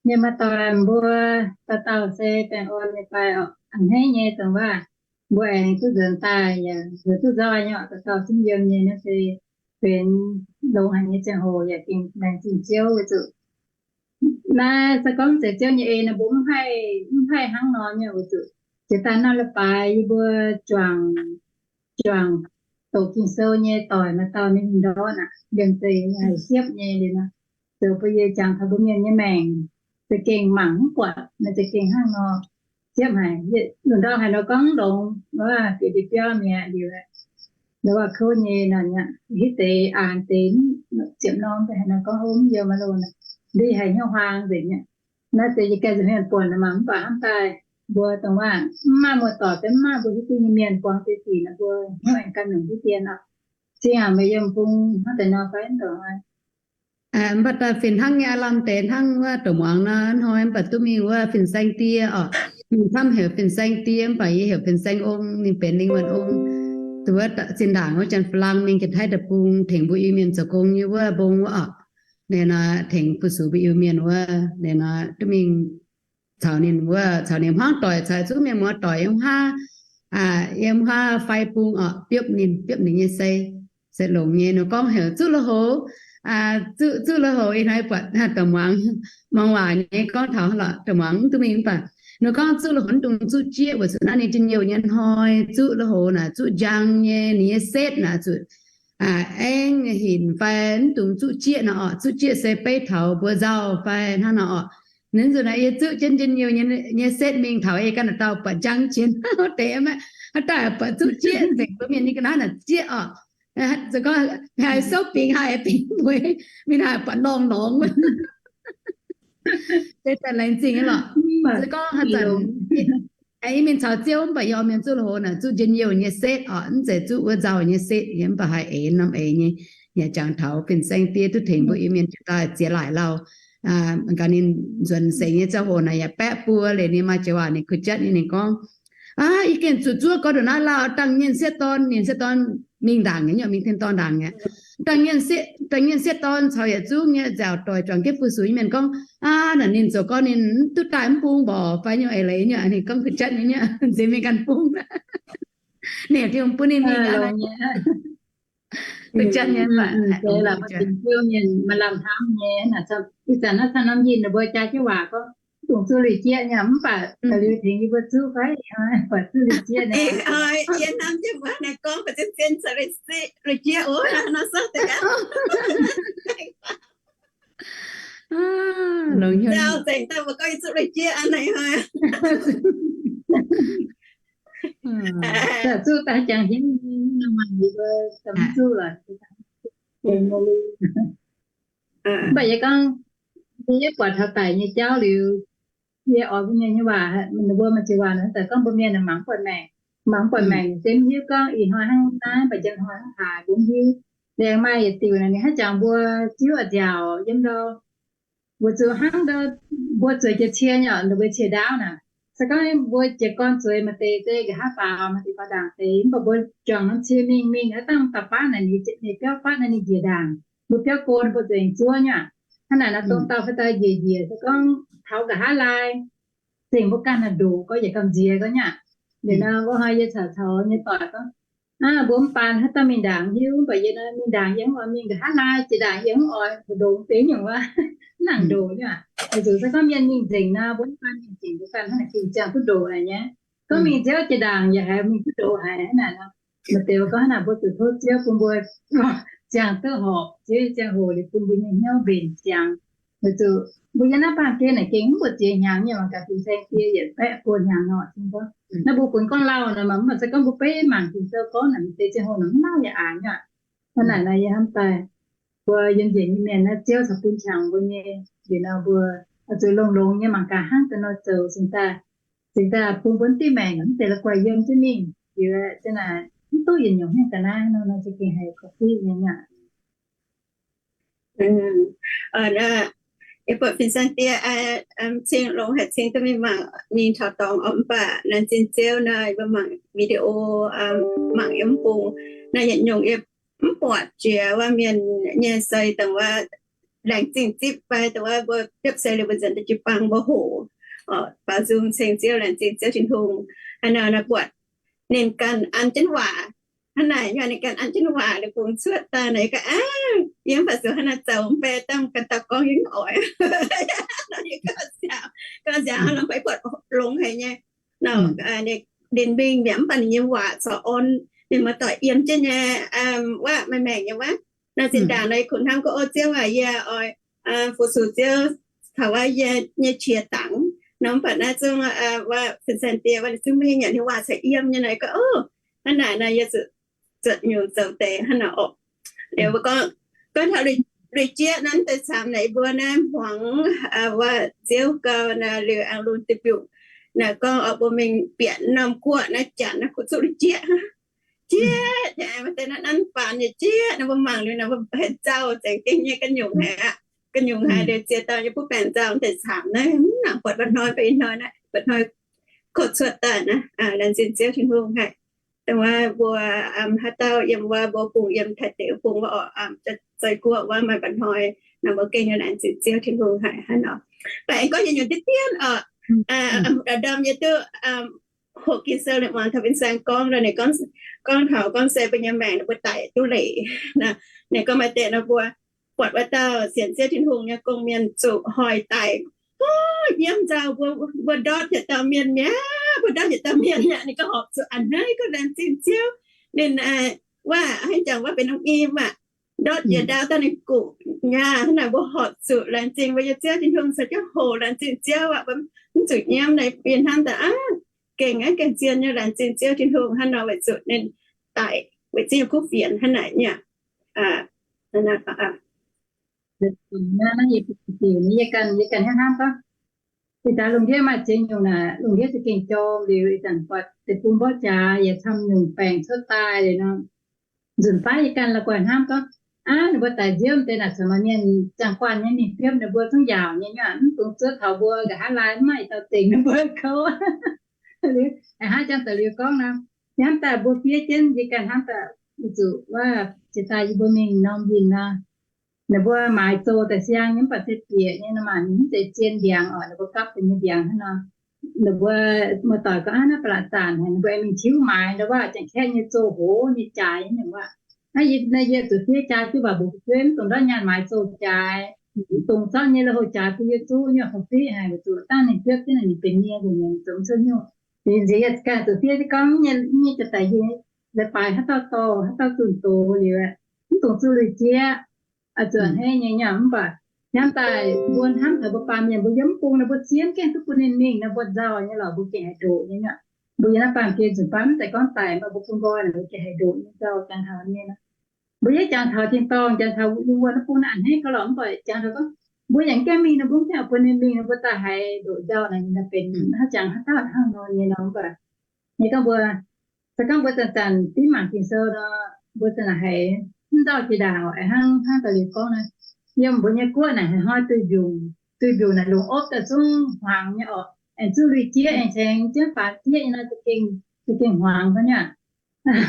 Mienh maaih dorh mbuo dauh dauh se baengh orn nyei fai orqc? A'hneiv nyei dongh waac mbuo aengx duqv nzuonx daaih yaac nzuonx duqv nzoih nyei orqc. Dauh dauh zungv yiem nyei. Naaiv se benx longx haic nyei ziangh hoc yaac gengh laengz zingh Ziouv weic zuqc naaiv se gorngv zeiz Ziouv nyei en nor, mbuo mv haih, mv haih hnangv nor nyei weic zuqc jiex daaih naaiv leiz-baaix yie mbuo juangc, juangc doqc Ging-Sou nyei doic maaih dauh ninh ndortv aqv, liemh zeih haih siepv nyei liuz nor, zoux bun yie jangx taux mbuo mienh nyei maengc za'gengh mangc mv buatc, naaiv za'gengh hnangv nor siepv haic. Lungh ndorm haaix nor gorngv longx, bieqc ndie-biauv mi'aqv liuz, ndortv waac-kouv nyei nor, hitv deix aanx deix ziepc norm deix haaix nor gorngv ov, mv yiem aqv loh, ndiev haic hnyouv huaang nzengc aqv. Naaiv deix yie ganh nza'hmien buonc nor mangc mv baac hnamv daaih mbuo dongh waac mv maaih muoz-doic fai mv maaih mbuo hiuv duqv nyei mienh buangh deix sic nor, mbuo hnyouv aengx ganh longc hiuv dien oc. Cing aac, meih yiem bung hnangv deix nor fai mv dongh hnoi? Mv baac daaih fih hnangv nyei aav lamh deix hnangv wuov douc muangx nor, hnoi mv baac duqv mingh wuov fin-saeng die oc. Ninh camv heuc fin-saeng die mv baac yie heuc fin-saeng ong, ninh benx lingh wuonh ong. Duqv wuov zinh ndaangc wuov Janx-Faa^lang mingh Janx-Taiv deic-bung tengx mbuo Iu-Mienh zoux gong nyei wuov mbong wuov oc. Ninh nor tengx fu-sux mbuo Iu-Mienh wuov, ninh nor duqv mingh caux ninh wuov, caux ninh hmuangv doic, caux zungv mienh muoz doic yiem haav, yiem haav fai bung oc, biopv ninh, biopv ninh nyei sei, se longx nyei. Ninh gorngv heuc zuqv lui-houx, zuqv lui-houx. Ih hnoi buatc douc muangx, muangx waac nyei gorngv taux lorqc, douc muangx mv duqv mingh mv baac ninh gorngv zuqv lui-houx mv dungx zuqv jieqv, weic zuqc naaiv ninh njien-youh nyei hnoi, zuqv lui-houx naaic zuqv njang nyei, ninh nyei setv naaic zuqc aengv hinc fai mv dungx zuqv jieqv nor oc. Zuqv jieqv se beiv taux mbuo nzauh fai hnangv nor oc. Ninh zuqc naaic yie zuqv jienv njien-youh nyei setv mingh taux ei ganh dauh buatc njang jiex hnangv deix maiv, Haaix dauh buatc zuqv jieqv nzengc, mbuo mienh nyei ga'naaiv naaic jieqv oc. Zoux gorngv haih souv bingx, haih bingx mueiz, mingh haih buatc norm longx. Deix daaih laengz zingh nyei lorqc. Zoux gorngv haaix zanc yie mingh caux Ziouv mv baac yie oix mienh zuqv lui-houx naaic zuqv njien-youh nyei setv oc, mv zeiz zuqv wuov nzauh nyei setv, yie mv baac haih eix norm eix nyei. Yaac jangx taux fin-saeng diev duqv tengx mbuo Iu-Mienh jiu daaih ziex laaic lauh. Gaax ninh nzuonx seix nyei ziangh hoc naaic yaac baeqv buo leiz ninh maaih jiex waac ninh kuh jatv nyei, ninh gorngv, aav, yie gengh zuqc zuov gorx nduqc naaiv lauh, dangh nyienh sieqv dorn, nyienh sieqv dorn mingh ndaangc nyei, mingh tin-dorngh ndaangc nyei. Dangh nyienh sieqv dorn caux yietc zungv nyei nziaauc doic juangc jienv fu-sux nyei mienh gorngv, aav, naaic ninh zoux gorngv ninh mv duqv daaih mv bung mborqc fai nyungc eix leiz nyei, ninh gorngv kuh jatv nyei, nziex mingh ganh bung. Ninh yaac Tin-Hungh bun ninh mingh, kuh jatv nyei. Mv baac mienh maaih lamh hnamv nyei, ih zanc naaiv caux norm yinh ninh mbuo jaa jienv waac gorngv, dongh zuqv lui-jieqv nyei, mv baac liuz tengx yie mbuo zuqv fai, buatc zuqv lui-jieqv nyei. Yie hnamv jienv mbuo naaiv gorngv baac zien zien caux lui-jieqv oc, nor sov deix gaax. Nzauh nzengc daaih mbuo gorngv yie zuqv lui-jieqv aqv naaic hnoi. Zuqv daaih jangx hingv, mv maaih mbuo mv zuqv lorqc. Mv baac yie gorngv, yie buatc taux daic nyei jauv liuz, yie oix mbuo mienh nyei waac, ninh mbuo maaih jiex waac naaic daaih gorngv mbuo mienh mangc buatc maengc, mangc buatc maengc se mv hiuv gorngv ih hnoi hnangv naaiv, mv baac njang hnoi hnangv haaix mbuo mv hiuv. Laengz maaih yietc diuc naaic ninh hnangv jangx mbuo ziouv a'nziaauc yiem ndau, weic zuqc hnangv ndau mbuo zueiz jiex cie nyei, ninh mbuo cie ndaauv naaic. Se gorngv mbuo jiez gorn zueiz maaih deix se nqa'haav faaux, maaih deix faaux ndaangc deix, mv baac mbuo juangc norm cie mingh, mingh aqv, dangh da'faanh naaic, ninh biauv fatv naaic ninh njiec ndaangc. Mbuo biauv go ninh mbuo nzengc zuov nyei aqv. Hnangv naaic nor dongh dauh fai dauh njiec njiec, se gorngv taux nqa'haav laai, zengc mbuo ganh naaic ndoqc gorx, yietc gamh nziex gorx nyei aqv. Liuz nor wuov hnoi yie caux caux nyei doic gorngv, aav, mbuo mv baan haaix dauh mingh ndaangc hiuv, mv baac yie nor mingh ndaangc yie mv oix mingh, nqa'haav laai jiex ndaangc yie mv oix, ndoqc deix nyungc wuov, mv nangc ndoqc nyei aqv. Weic zuqc se gorngv mienh mingh nzengc nor, mbuo mv baan mingh nzengc, mbuo ganh hnangv naaic gengh ziangh duqv ndoqc aqv nyei. Gorngv mingh nziouv jiex ndaangc yaac haiz mingh duqv ndoqc haic hnangv naaic nor. Maaih deix gorngv hnangv naaic mbuo zuqc tov Ziouv bun mbuo ziangh duqv horpc, Ziouv nyei ziangh hoc liuz bun mbuo nyei hnyouv mbenc ziangx. Weic zuqc mbuo yiem naaiv baamh gen naaic gengh mv buatc ziex hnyangx nyei, mangc gaax fin-saeng diev yietc baeqv buo hnyangx nor, naaiv mbuo funx gorngv lauh nor, mv baac se gorngv mbuo beiv mangc Ging-Sou gorngv naaic, maaih deix ziangh hoc naaic mv lauh yaac aqc nyei. Hnangv naaic nor yie hnamv daaih mbuo yiem njiec nyei mienh naaiv, Ziouv caux bun qangx mbuo nyei, liuz nor mbuo oix zuqc longx-longx nyei mangc gaax hnangv daaih nor zoux cingx daaih, cingx daaih bun mbuo mv diuh maengc mv deix la'guaih yiem jienv mingh, liuz za'naaic mv duqv yietc nyungc hnangv ga'naaiv nor, nor za'gengh haiz korv-fiqv nyei aqv. Yie buatc fin-saeng diev cing longx haic, cing duqv mingh mangc mingh taux dorngx oc, mv baac laengz zingh Ziouv nor, mbuo mangc video, mangc yiem mv bung naaiv yietc nyungc yie mv buatc jiex wuov mienh nyei sei dongh wuov laengz zingh zipv fai dongh wuov mbuo biopv sei liuz mbuo nzuonx daaih jiu-baang mbuo hoqc, baaux nzung ceng Ziouv, laengz zingh Ziouv Tin-Hungh. Hnangv naaic nor buatc ninh ganh an jienv waac. Hnangv naaic nor ninh ganh an jienv waac liuz bungx cuotv daaih naaic, yie gorngv, aav, yie mv baac zuqc hnangv naaic zoux mv bei, dangh ganh dauh gorngv yie mv oix. Nor yie gauh nziaauc, gauh nziaauc hnangv nor, mv baac yie buatc longx haic nyei. Nor ninh mingh mi'aqv, mv baac ninh nyei waac corc orn ninh muoz-doic yiem jienv nyei, wuov maaih maengc nyei wuov. Naaiv zinh ndaangc nor yie kungx hnamv gorngv, O Ziouv aac, yie oix fu-sux Ziouv taux wuov yie nyei qiex dangx nor, mv baac naaiv zungv wuov fin-saeng diev wuov ninh zungv mingh yaac ninh waac corc yiem nyei nor, yie gorngv, O, hnangv naaic nor yie zuqc zuotc nyungc zoux deix hnangv naaic oc. Liuz mbuo gorngv, gorngv taux lui-jieqv naaiv deix camv naaic, mbuo naaiv hmuangx wuov Ziouv gau naaic, liuz aengx lunx diuh mbiungc naaic gorngv oc, mbuo mingh bieqc norm guoqv naaiv janx naaiv kuv zuqv lui-jieqv. Jieqv, maaih deix naaiv nanv faanx nyei jieqv nor, mbuo mangc liuz nor mbuo haiz nzauh zengc gengh nyei, ga'nyungc haic aqv. Ga'nyungc haic liuz ziex dauh nyei butv baengc nzauh deix camv naaiv, mv nangc buatc mba'hnoi, mba'hnoi naaiv, mba'hnoi kotv cuotv daaih naaiv, laengz zingh Ziouv Tin-Hungh haic. Dongh wuov mbuo haaix dauh yiem wuov mbuo bungx, yiem Taiv deic bung wuov oc, Zei guoqv wuov maaih mba'hnoi nor, mbuo gengh nyei laengz zingh Ziouv Tin-Hungh haic hnangv nor. Mv baac aengx gorngv yietc nyungc diqv dien oc, ndorm yie duqv hoqc Ging-Sou liuz muangx taux fin-saeng gorngv nor, ninh gorngv, gorngv taux gorngv se mbuo nyei maengc ninh mbuo daic duqv leiz. Ninh gorngv maaih deix nor mbuo buatc wuov dauh sienx Ziouv Tin-Hungh nyei gong-mienh zuqc hoic daic, yiem nzauh mbuo, mbuo ndortv yietc dauh mienh mi'aqv, mbuo ndortv yietc dauh mienh mi'aqv. Ninh gorngv horpc zuqc a'hneiv gorngv laengz zingh Ziouv. Ninh wuov hnangv jangx wuov benx norm i maah, ndortv yietc ndaauv daaih ninh guqc nyaah hnangv naaic, mbuo horpc zuqc laengz zingh mbuo nyei Ziouv Tin-Hungh caux jienv hoqc laengz zingh Ziouv aqv, mv zuqc nyiemv. Naaiv yie hnamv daaih aqv, gengh aqv, gengh zien nyei laengz zingh Ziouv Tin-Hungh hnangv nor, weic zuqc ninh daic weic Ziouv nyei kuv fienx hnangv naaic nyei. Yie ganh, yie ganh hnangv hnamv gorngv, ih zanc lungh ndiev maaih ziex nyungc naaic, lungh ndiev za'gengh jorm liuz, ih zanc buatc deic-bung mborqv jaax yaac camv nyungc baengc cuotv daaih liuz nor, nzunc baav yie ganh la'guaih hnamv gorngv, aav, ninh mbuo daic nziouv deix naaic, caux maaih mienh zaangh guanh nyei mingh biopv ninh mbuo zungv yaauc nyei nyuoqc, mv dungx zuov taux mbuo, nqa'haav laai mv maaih i dauh zengc ninh mbuo kouv. A'hneiv jangx daaih liuz gorngv nor, hnamv daaih mbuo fiev jienv, yie ganh hnamv daaih, weic zuqc wuov jiex daaih yie mbuo mingh norm yinh nor, ninh mbuo maaiz zoh daaih siang nyei, mv baac se bieqc nyei nor, maaih mingh mv zeiz zien ndiangx oc, ninh mbuo gapv deix nyei ndiangx hnangv nor. Ninh mbuo muoz-doic gorngv, aav, naaiv ba'laqc zanc haic, ninh mbuo aengx mingh tiuv maaiz ndau wuov, janx-kaeqv nyei zoh hoz nyei jaaix nyei, ninh mbuo, naaiv yie, naaiv yie zuqc fiev jaaix duqv, mv baac mbuo fu'jueiv mv dungx ndortv nyaanh maaiz zoh jaaix, mv dungx zorqv nyei lui-houx jaaix bun yie zuqv nyei, horpc fiqv haic, weic zuqc dangh ninh biopv jienv ninh benx nyei, ninh zoux mv cuotv nyungc. Nziex yie ganh zuqc fiev gorngv nyei, nyei jiex daaih yie leiz-baaix haaix dauh dorh, haaix dauh zunh doz liuz, mv dungx zuqv lui-jieqv, zuqc a'hneiv nyei nyuoqc. Mv baac hnamv daaih mbuo hnamv taux mbuo baamh mienh, mbuo yiem mv bung nor, mbuo zien gengh duqv bun ninh mingh nor, mbuo nzauh nyei lorqc, mbuo gengh haih ndoqc nyei nyuoqc. Mbuo yiem naaiv baamh gen nzunc baav mv zeiz gorngv daic, mv baac mbuo bun nqoi naaic, mbuo gengh haih ndoqc nyei, nzauh jangx taux nyei. Mbuo yaac jangx taux tin-dorngh, jangx taux wuov, wuov naaiv bung naaiv a'hneiv gauh lorqc, mv baac jangx taux gorngv mbuo yaac gaengh mingh nor, mbuo gaengh bun ninh mingh nor, mbuo daaih haih ndoqc nzauh naaic, ninh daaih benx hnangv jangx haaix dauh hnangv nor nyei nor. Mv baac nyei gorngv mbuo, se gorngv mbuo zanc-zanc dimv mangc Ging-Sou nor, mbuo zanc-zanc haiz mv nzauh jiex ndaangc oc. Hnangv, hnangv da'liuz gorngv naaiv, yiem mbuo nyei guoqv naaic haiz hnoi duih mbiungc, duih mbiungc naaic longc opv daaih zungv hmuangx nyei oc. Aengx zuqv lui-jieqv, aengx cengx jienv faanx jieqv nyei nor, za'gengh, za'gengh hmuangx hnangv nyei.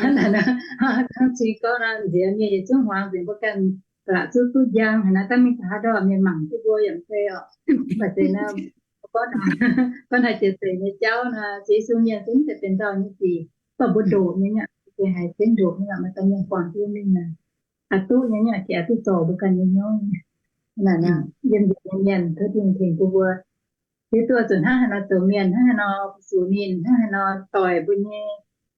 Hnangv cing gorngv nor, nziex mienh yietc zungv hmuangx nzengc, mbuo ganh ba'laqc zuqv duqv njang haic naaiv, dangh mingh taux haaix ndorm mienh mangc duqv mbuo yaac mv bei oc. Mv baac se naaiv gorngv, gorngv haaix jiex zeiz nyei jauv nor, Yesu mienh se mv zeiz benx nzauh nyei sic, mv baac mbuo ndoqc nyei nyuoqc, gengh haiz zengv ndoqc nyei, maaih dauh mienh guangc jienv mingh naaic, aqc duqv nyei nyuoqc, gengh aqc duqv zorc mbuo ganh nyei hnyouv. Naaic, yiem nziex nyei mienh tov Tin-Hungh tengx bun mbuo hiuv duqv zuqc hnangv haaix nor zoux mienh, hnangv haaix nor fu-sux ninh, hnangv haaix nor doic mbuo nyei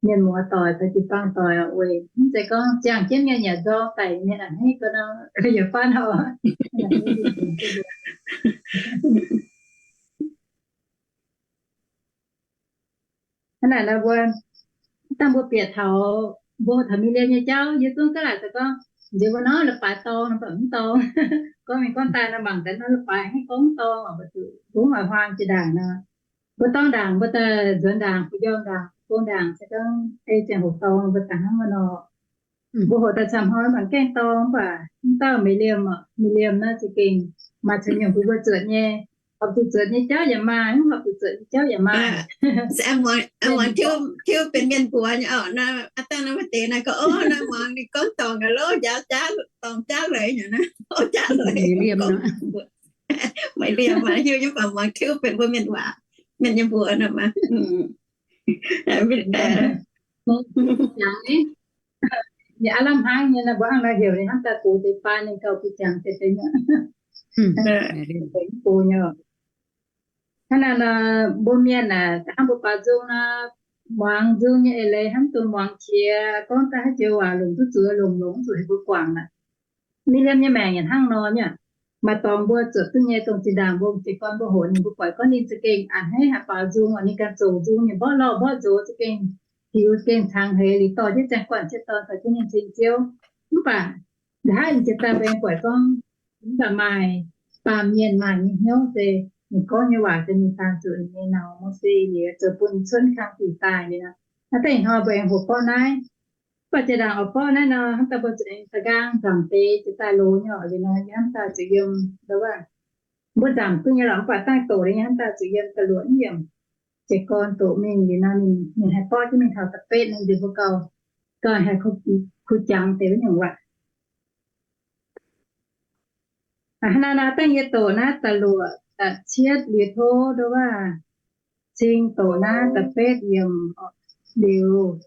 mienh muoz-doic caux jiu-baang doic weic mv zeiz gorngv ziangh jienv mienh yaac nzorng daic mienh a'hneiv gau nor, yietc faanv oc. Hnangv naaic nor mbuo, dangh mbuo bieqc taux, mbuo taux Mi^li^am nyei jauv, yie zungv gaav laaic daaih gorngv, nziex mbuo nor leiz-baaix dorng nor mv baac mv dorng. Gorngv mingh gorngv daaih nor mangc daaih nor leiz-baaix hnangv gorngv mv dorng, mbuo zuqc mbuo mv oix huaang jiex ndaangc nor. Mbuo dorng ndaangc, mbuo daaih nzuonx ndaangc, mbuo njormh ndaangc, mbuo go ndaangc, se gorngv ei ziangh hoc dorng mbuo daaih hnangv wuov nor. Mbuo hoqc daaih camv hnoi mv baac gaengh dorng, mv baac mv dauh Mi^li^am oc, Mi^li^am naaiv za'gengh maaih caux nyungc bun mbuo zuotc nyei. Horpc zuqc zuotc nyei jauv yaac maaih, mv horpc zuqc zuotc nyei jauv yaac maaih. Muangx tiuv benx mienh mbuox nyei oc. Naaiv aav dangh naaiv maaih deix naaiv gorngv, o, naaiv muangx ninh gorngv dorngc aqv lov, njaaux jaav, dorngc jaav leiz nyei naaiv, o, jaav leiz. Maaih liemh maaih hiuv nyei, mv baac muangx tiuv benx mbuo mienh waac, mienh nyei mbuox nor maah. Yaac aav lamh hnangv nyei nor, mbuo hnangv nor heuc ninh hnamv daaih gox deix baan ninh gauh bun jangx deix deix nyei. Gox nyei. Hnangv naaiv nor, mbuo mienh aah, hnangv mbuo baaux nzung nor, muangx nzung nyei eix leiz hnamv dongh muangx qiex, gorngv daaih haaix joux waac longc duqv zuqc, longc longc zuqc heuc mbuo guangc aqv. Mi^li^am nyei maengc yaac hnangv nor nyei. Maaih dorngx mbuo zuotc duqv nyei, dongh zinh ndaangc mbuo jiez gorn mbuo hoqc ninh, mbuo buatc gorngv ninh za'gengh a'hneiv haic, baaux nzung oc, ninh ganh zoux nzung nyei, mborqv lorh mborqv nzox za'gengh hiuv, gengh cangx heix liuz dorh jienv ziangh guanh ciev dorn caux jienv ninh ceng Ziouv. Mv baac nqa'haav ninh jiex daaih mbuo aengx buatc gorngv, mv baac maaih baamh mienh maaih nyei hnyouv se ninh gorngv nyei waac se ninh baamz zuqc ninh nyei naux, Mose liuz zoux bun cuotv kang sic daaih liuz nor. Hnangv deix hnoi mbuo aengx hoqc borqv naaiv. Mv baac jiex ndaangc oix borqv naaiv nor, hnamv daaih mbuo zuqc aengx da'nqaang nzamc deix jiex daaih loz nyei oc. Liuz nor yie hnamv daaih zuqc yiem, mbuo nzamc duqv nyei lorqc, mv baac dangh doqc liuz yie hnamv daaih zuqc yiem da'luoqc yiemc. Jiez gorn doqc mingh liuz nor, ninh, ninh haih borqv jienv mingh taux da'betv nor, liuz mbuo gauh, gauh haih kuh jangx deix wuov nyungc waac. Hnangv naaiv nor, dangh yie doqc naaiv da'luoqc da'cietv liuz tov nduov waac cing doqc naaiv da'betv yiemc liuz,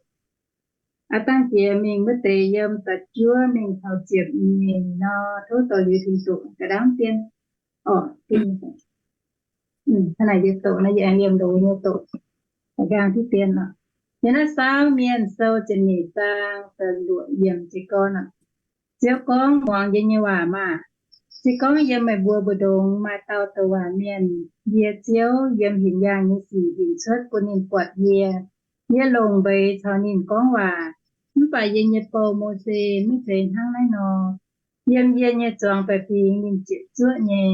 aav dangh jiex mingh wuov deix yiem da'juov mingh taux ziepc nyeic nor, tov dorh liuz tengx doqc ga'ndaangv dien oc. Hnangv naaic yie doqc naaiv, yie aengx liemh loz nyei doqc ga'ndaangv diqv dien oc. Yiem naaiv Saauv Mienh Sou ziepc nyeic zaang da'luoqc yiemc jiez gorn oc. Ziouv gorngv, Muangx yie nyei waac maah! Se gorngv yiem meih mbuo mbu'ndongx maaih dauh douc waac mienh, yie Ziouv yiem hinc yaangh nyei sic hinc cuotv bun ninh buatc yie. Yie longc mbeix caux ninh gorngv waac, mv baac yie nyei bou, Mose, maiv zeiz hnangv naaiv nor. Yiem yie nyei zuangx baeqc fingx ninh ziepc zuoqv nyei.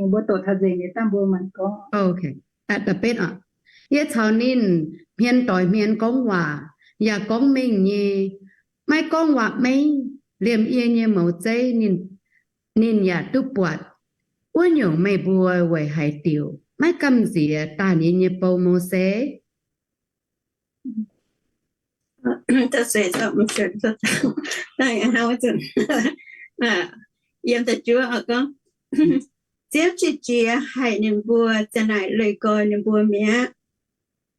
Mbuo doqc taux nzengc liuz dangh mbuo maanc gorngv. Yie caux ninh hmien doix hmien gorngv waac, yaac gorngv mengh nyei, maiv gorngv waac-meiv. Liemh yie nyei mouz zeiv ninh yaac duqv buatc. Wuov nyungc, meih mbuo weic haaix diuc maiv gamh nziex daaih yie nyei bou, Mose? Yiem da'juov gorngv, Ziouv qiex jiez haic ninh mbuo, ziang naaic leih nqoi ninh mbuo mi'aqv.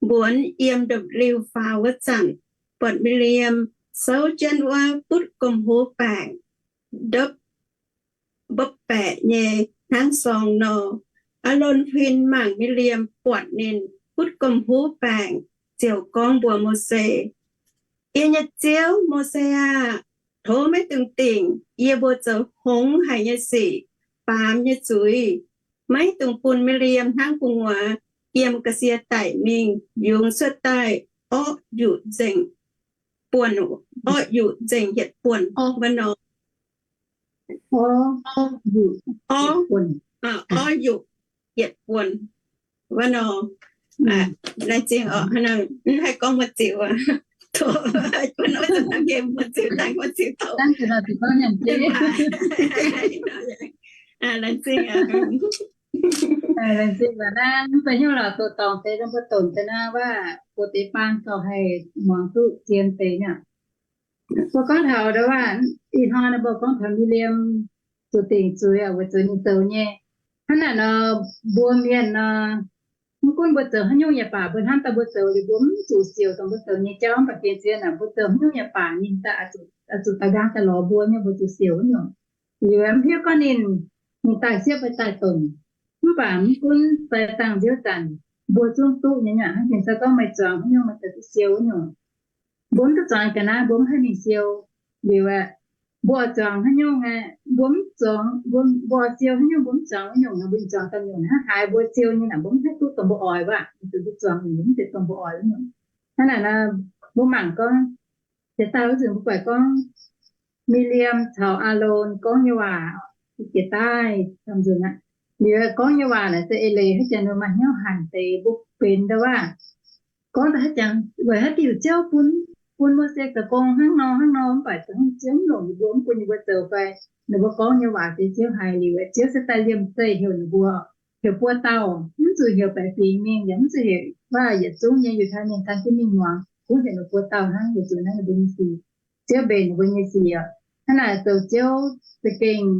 Mbuonx yiem ndopv-liuh faaux wuov zanc, buatc Miriam souv jienv wuov butv gomh huv baengc, ndopv mbopv baeqc nyei hnangv sorng nor. Aalon huin mangc Miriam, buatc ninh butv gomh huv baengc, ziouc gorngv mbuox Mose, Yie nyei ziouv, Mose aah! Tov maiv dungx dingc yie mbuo zoux hngongx haic nyei sic, baamz nyei zuiz. Maiv dungx bun Miriam hnangv gu'nguaaz yiem ga'sie daic mingh, yungz cuotv daaih orqv yuqc nzengc buonc, orqv yuqc nzengc yietc buonc wuov nor. Orqv yuqc yietc buonc wuov nor. Laengz zingh oc. Mv haih gorngv mbu'ziex, mbu'ziex dangh mbu'ziex doqc. Laengz zingh aqv. Mv baac nyungc lorqc, doqc dorngc deix, mbuo donx deix naaiv waac, mbuo deix baan gauh haih muangx duqv zien deix nyei. Mbuo gorngv taux ndau waac, ih hnoi nor mbuo gorngv taux Miriam zuqc dingc zuiz weic zuqc ninh zoux nyei. Hnangv naaic nor, mbuo mienh nor, mv gunv mbuo zoux haaix nyungc yaac baac, mbuo hnamv daaih mbuo zoux liuz mbuo mv zuqc siouc dongh mbuo zoux nyei jauv, mv baac gengh zien naaic mbuo zoux haaix nyungc yaac baac, ninh daaih oix zuqc daaih nqaang daaih lorz mbuo nyei, mbuo zuqc siouc wuov nyungc. Liuz mv hiuv gorngv ninh, ninh daaih siepv fai daaih donx. Mv baac mv gunv fai dangh nziouv zanc, mbuo zungv duqv nyei hnangv. Ninh se gorngv meih zuangx haaix nyungc meih daaih duqv siou wuov nyungc. Mbuo mv duqv zuangx ga'naaiv, mbuo mv haih mingh siou. Liuz aeqv, mbuo zuangx haaix nyungc aeqv, mbuo mv zuangx, mbuo, mbuo siou haaix nyungc mbuo mv zuangx wuov nyungc nor, mbuo zuangx daaih nyungc hnangv haaix mbuo siou nyei naaic, mbuo mv haih duqv dongh mbuo oix waac, mbuo zuqc zuangx nyungc mv zeiz dongh mbuo oix wuov nyungc. Hnangv naaic nor, mbuo mangc gorngv, jiex daaih wuov nzunc mbuo buatc gorngv Miriam caux Aalon gorngv nyei waac, jiex daaih nzunc aqv. Liuz gorngv nyei waac naaic se eix leiz haaix jangx ninh maaih hnyouv hanc deix mbuo benx ndau waac. Gorngv daaih haaix jangx weic haaix diuc Ziouv bun, bun Mose zoux gong hnangv nor hnangv nor, mv baac zoux haaix Ziouv mv longc ninh mbuo, mv bun ninh mbuo zoux fai? Ninh mbuo gorngv nyei waac se Ziouv haiz liuz, Ziouv se daaih liemh zeih heuc ninh mbuo, heuc buo dauh, mv zuqc heuc baeqc fingx mingh, yaac mv zuqc heuc waac yietc zungv nyei Yiutai mienh gan jienv mingh muangx, gunv heuc ninh buo dauh hnangv, weic zuqc naaiv ninh mbuo nyei sic, Ziouv mbenc ninh mbuo nyei sic. Hnangv naaic zoux Ziouv za'gengh,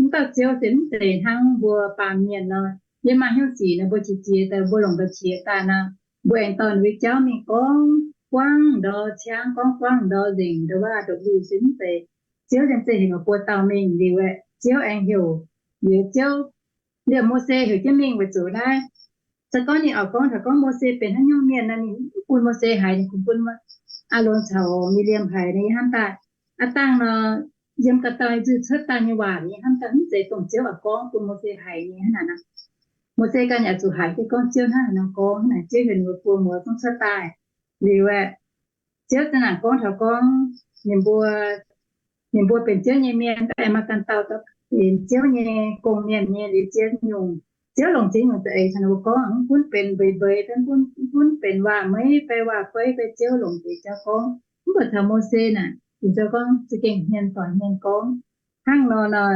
mv dauh Ziouv se mv zeiz hnangv mbuo baamh mienh nor. Yie maaih hnyouv sic nor, mbuo qiex jiez daaih, mbuo longc daaih qiex daaih nor, mbuo aengx dorh ninh mbuo jauv mingh gorngv buangv ndor ciangv, gorngv buangv ndor nzengc, ndau waac ndopv-liuh se mv zeiz. Ziouv liemh zeih heuc ninh buo dauh mingh liuz aeqv, Ziouv aengx heuc, liuz Ziouv liemh Mose heuc jienv mingh weic zuqc naaiv, se gorngv ninh oix gorngv taux gorngv Mose benx haaix nyungc mienh nor, ninh mv bun Mose haiz, ninh kungx bun Aalon caux Miriam haiz. Ninh hnamv daaih, aav dangh nor, yiem ga'dauh nzuih cuotv daaih nyei waac ninh hnamv daaih mv zeiz dongh Ziouv oix gorngv bun Mose haiz nyei hnangv naaic. Mose ganh yaac zuqc haiz jienv gorngv Ziouv hnangv haaix nor gorngv. Hnangv naaic Ziouv heuc ninh mbuo buo muoz zungv cuotv daaih. Liuz aeqv, Ziouv za'naaic gorngv taux gorngv ninh mbuo, ninh mbuo benx Ziouv nyei mienh, mv baac aengx maaih ganh dauh benx Ziouv nyei gong-mienh nyei. Liuz Ziouv nyungc, Ziouv longc ziex nyungc za'eix caux ninh mbuo gorngv, mv gunv benx mbeix mbeix, mv gunv benx waac-meiv fai waac-feiv fai, Ziouv longc ziex jauv gorngv. Mv baac taux Mose naaic, Ging-Sou gorngv za'gengh hmien doic hmien gorngv. Hnangv nor nor,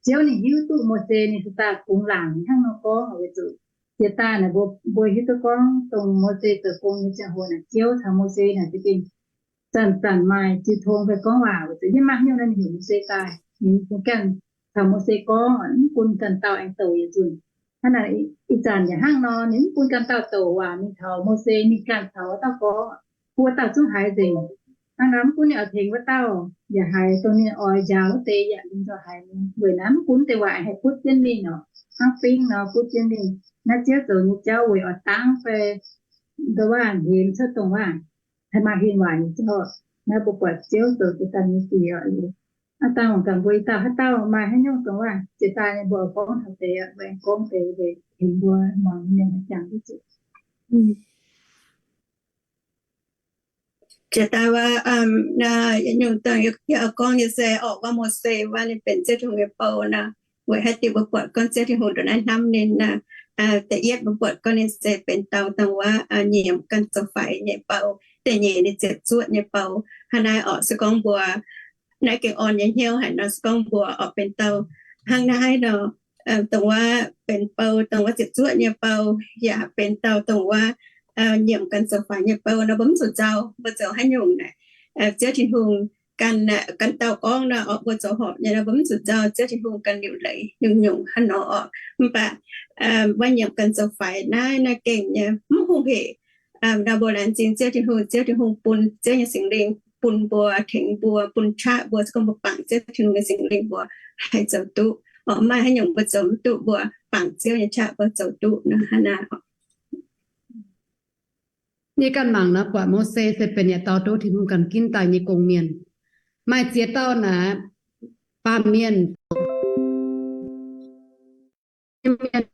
Ziouv ninh hiuv duqv Mose ninh se daaih kungx laangc hnangv nor gorngv weic zuqc jiex daaih naaic mbuo, mbuo hiuv duqv gorngv dongh Mose zoux gong nyei ziangh hoc naaic, Ziouv caux Mose naaic za'gengh zanc-zanc maaih jiu tong fai gorngv waac. Weic zuqc yie mv maaih haaix nyungc nor ninh heuc Mose daaih, ninh kungx ganh caux Mose gorngv, mv bun ganh dauh aengx douc yietc nzunc. Hnangv naaic ih zanc yaac hnangv nor, ninh mv bun ganh dauh douc waac mingh taux Mose, ninh ganh caux wuov dauh gorngv, wuov dauh zungv haiz nzengc. Hnangv nor mv gunv ninh oix tengx wuov dauh yaac haiz, dongh ninh oix njaaux wuov deix yaac ninh nzauh haiz. Weic naaiv mv gunv deix waac haih butv jienv mingh oc, hnangv bingv nor butv jienv mingh. Naaiv Ziouv zoux nyei jauv weic oix dangv fai ndau waac hemx cuotv dongh waac, haih maaih huin waaic nyei jauv. Naaiv mbuo buatc Ziouv zoux jiex daaih nyei sic oc. Aav dangh gaax mbuo i dauh haaix dauh maaih haaix nyungc dongh waac jiex daaih, mbuo gorngv taux deix, mbuo aengx gorngv deix weic tengx mbuo muangx mienh jangx duqv zuqc. Jiex daaih wuov, yietc nyungc dongh yie oix gorngv nyei se orqc, wuov Mose wuov ninh benx Ziouv Tin-Hungh nyei bou nor, weic haaix diuc mbuo buatc gorngv Ziouv Tin-Hungh ndongc naaiv hnamv ninh nor? Da'yietv mbuo buatc gorngv ninh se benx dauh dongh wuov nyiemc ganh zoux faix nyei bou. Da'nyeic ninh ziepc zuoqv nyei bou. Hnangv naaiv orqc, se gorngv mbuo naaiv gengh orn nyei hnyouv haic nor, se gorngv mbuo orqc benx dauh hnangv naaiv nor, dongh wuov benx bou, dongh wuov ziepc zuoqv nyei bou, yaac benx dauh dongh wuov nyiemc ganh zoux faix nyei bou nor, mbuo mv zuqc nzauh mbuo zoux haaix nyungc naaic. Ziouv Tin-Hungh ganh, ganh dauh gorngv nor, orqc, mbuo zoux horpc nyei nor, mbuo mv zuqc nzauh. Ziouv Tin-Hungh ganh liuc leiz nyungc-nyungc hnangv nor orqc. Mv baac wuov nyiemc ganh zoux faix naaiv, naaiv gengh nyei mv hungh hec. Ndau mbuo laengz zingh Ziouv Tin-Hungh, Ziouv Tin-Hungh bun Ziouv nyei Singx Lingh bun mbuo, tengx mbuo, bun qaqv mbuo, se gorngv mbuo bangc Ziouv Tin-Hungh nyei Singx Lingh mbuo haih zoux duqv. Orqc, maaih haaix nyungc mbuo zoux mv duqv, mbuo bangc Ziouv nyei qaqv mbuo zoux duqv nor, hnangv naaiv orqc. Yie ganh mangc nor, buatc Mose se benx yietc dauh duqv Tin-Hungh ganh ginv daaih nyei gong-mienh. Maaih ziex dauh naaic, baamh mienh, mienh,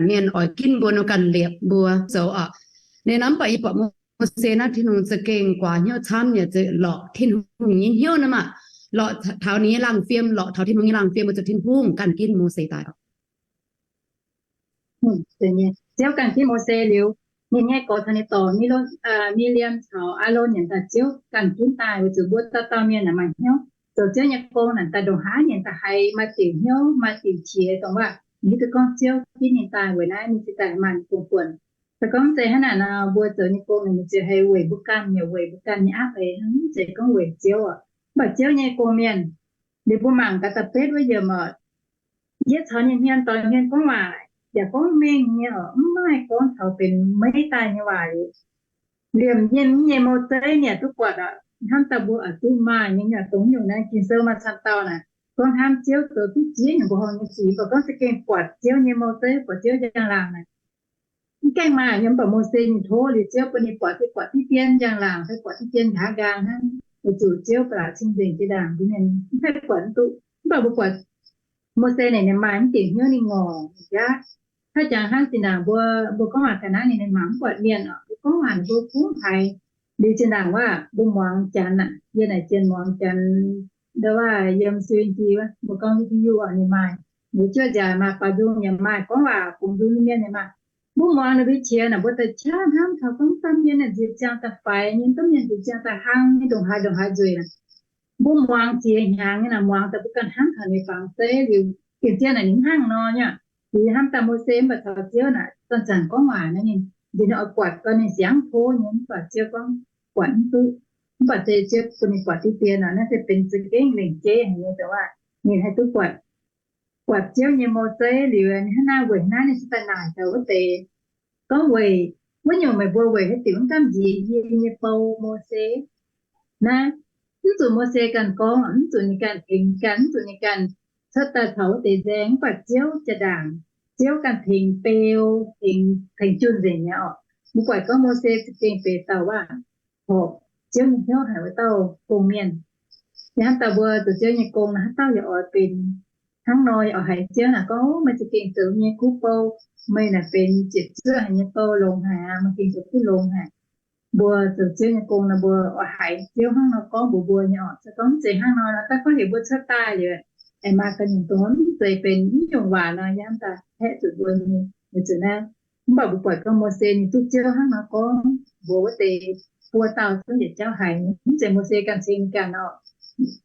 mienh oix ginv mbuo nor ganh liepc mbuo zoux orqc. Ninh mv baac yie buatc Mose naaiv Tin-Hungh za'gengh guaax hnyouv camv nyei, lorqc Tin-Hungh nyei hnyouv naaiv maah, lorqc taux ninh nyei laangh fiem, lorqc taux Tin-Hungh nyei laangh fiem, mbuo zuqc Tin-Hungh ganh ginv Mose daaih. Ziouv ganh ginv Mose liuz, ninh nyei goux caux ninh dorc, Mi^li^am caux Aalon nyanc daaih, Ziouv ganh ginv daaih, weic zuqc mbuo dauh dauh mienh naaic maaih hnyouv zoux Ziouv nyei gong naaic daaih ndongc haaix nyanc daaih haiz maaih diuc hnyouv, maaih diuc qiex dongh waac, ninh hiuv duqv gorngv Ziouv ginv ninh daaih, weic naaiv ninh ziouc daaih maaih gong-buonc. Se gorngv mv zeiz hnangv naaic nor, mbuo zoux nyei gong naaic ninh ziouc haih weic mbuo ganh, weic mbuo ganh nyei aqv eix, mv zeiz gorngv weic Ziouv oc. Mv baac Ziouv nyei gong-mienh, liuz mbuo mangc gaax da'betv wuov yiemc oc, yie caux ninh hmien doix hmien gorngv waac yaac gorngv mengh nyei oc, mv maaih gorngv taux benx meiv daaih nyei waac liuz, liemh yie nyei mou zeiv ninh yaac duqv buatc oc. Hnamv dauh mbuo oix duqv maaih nyei, yaac dongh nyungc naaiv Ging-Sou maaih camv dauh naaic gorngv hnamv Ziouv zoux duqv ziex nyungc mbuoqc horngh nyei sic, mv baac gorngv za'gengh buatc Ziouv nyei mou zeiv, buatc Ziouv njang-laangc naaic, mv gaengh maaih nyei. Mv baac Mose ninh tov liuz Ziouv bun ninh buatc, buatc diqv dien njang-laangc fai buatc diqv dien nqa'haav nqaang hnangv, weic zuqc Ziouv ba'laqc cing-nzengc jiex ndaangc mbuo mienh mv haih buatc mv duqv. Mv baac mbuo buatc Mose naaic ninh maaih mv diuc hnyouv ninh ngorc ninh jaav. Haaix jangx hnangv zinh ndaangc mbuo, mbuo gorngv waac ga'naaiv ninh mangc mv buatc mienh oc, mbuo gorngv waac ninh mbuo kungx haiz. Liuz zinh ndaangc waac mbuo muangx Janx aac, yie naaic zien muangx Janx, ndau waac yiem C N G wuov, mbuo gorngv vidiu oc, ninh maaih, mbuo juov nziaauc maaih, baaux nzung yaac maaih, gorngv waac bungx nzung nyei mienh yaac maaih. Mbuo muangx ninh mbuo qiex naaic, mbuo daaih qaqv hnamv taux gorngv domh mienh naaic nziepc ziangh daaih faix nyei, domh mienh nziepc ziangh daaih hnangv nyei, ndongc haaix ndongc haaix nzueic naaic. Mbuo muangx jiex hnyangx nyei naaic, muangx daaih mbuo ganh hnamv taux ninh nyei fangx zeiv liuz, gengh zien naaic ninh hnangv nor nyei. Liuz hnamv daaih Mose mv baac taux Ziouv naaic, zanc-zanc gorngv waac naaiv ninh, ninh oix buatc gau ninh siangx tov nyei, mv baac Ziouv gorngv buatc mv duqv. Mv baac se Ziouv bun ninh buatc diqv dien nor, naaiv se benx za'gengh lengc jeiv haic nyei, dongh waac ninh haih duqv buatc, buatc Ziouv nyei mou zeiv liuz, ninh hnangv naaiv weic naaiv ninh cingx daaih naaic taux wuov deix gorngv, weic wuov nyungc meih mbuo weic haaix diuc mv gamh nziex yie nyei bou Mose? Naaiv, mv zuqc Mose ganh gorngv, mv zuqc ninh ganh tengx ganh, mv zuqc ninh ganh cuotv daaih taux wuov deix nzaeng, mv baac Ziouv jaa-ndaangc, Ziouv ganh tengx beu, tengx, tengx junh nzengc nyei orqc. Mbuo buatc gorngv Mose za'gengh benx dauh waac horpc Ziouv nyei hnyouv haic wuov dauh gong-mienh. Yaac hnangv dauh mbuo zoux Ziouv nyei gong naaic, haaix dauh yaac oix benx hnangv nor, yaac oix haiz Ziouv naaic gorngv, meih za'gengh zoux nyei kuv bou, meih naaic benx ziepc zuoqv haic nyei bou, longx haic aqv, meih gengh zoux kuv longx haic. Mbuo zoux Ziouv nyei gong nor, mbuo oix haiz Ziouv hnangv nor gorngv mbuox mbuo nyei orqc. Se gorngv mv zeiz hnangv nor, daaih gorngv heuc mbuo cuotv daaih liuz, aengx maaih ga'nyungc dongh mv zeiz benx nyungc waac nor, yaac hnamv daaih haeqv zuqc mbuo nyei, weic zuqc naaiv. Mv baac mbuo buatc gorngv Mose ninh duqv Ziouv hnangv nor gorngv mbuox wuov deix buo dauh zungv yietc jauv haiz, mv zeiz Mose ganh ceng ganh orqc.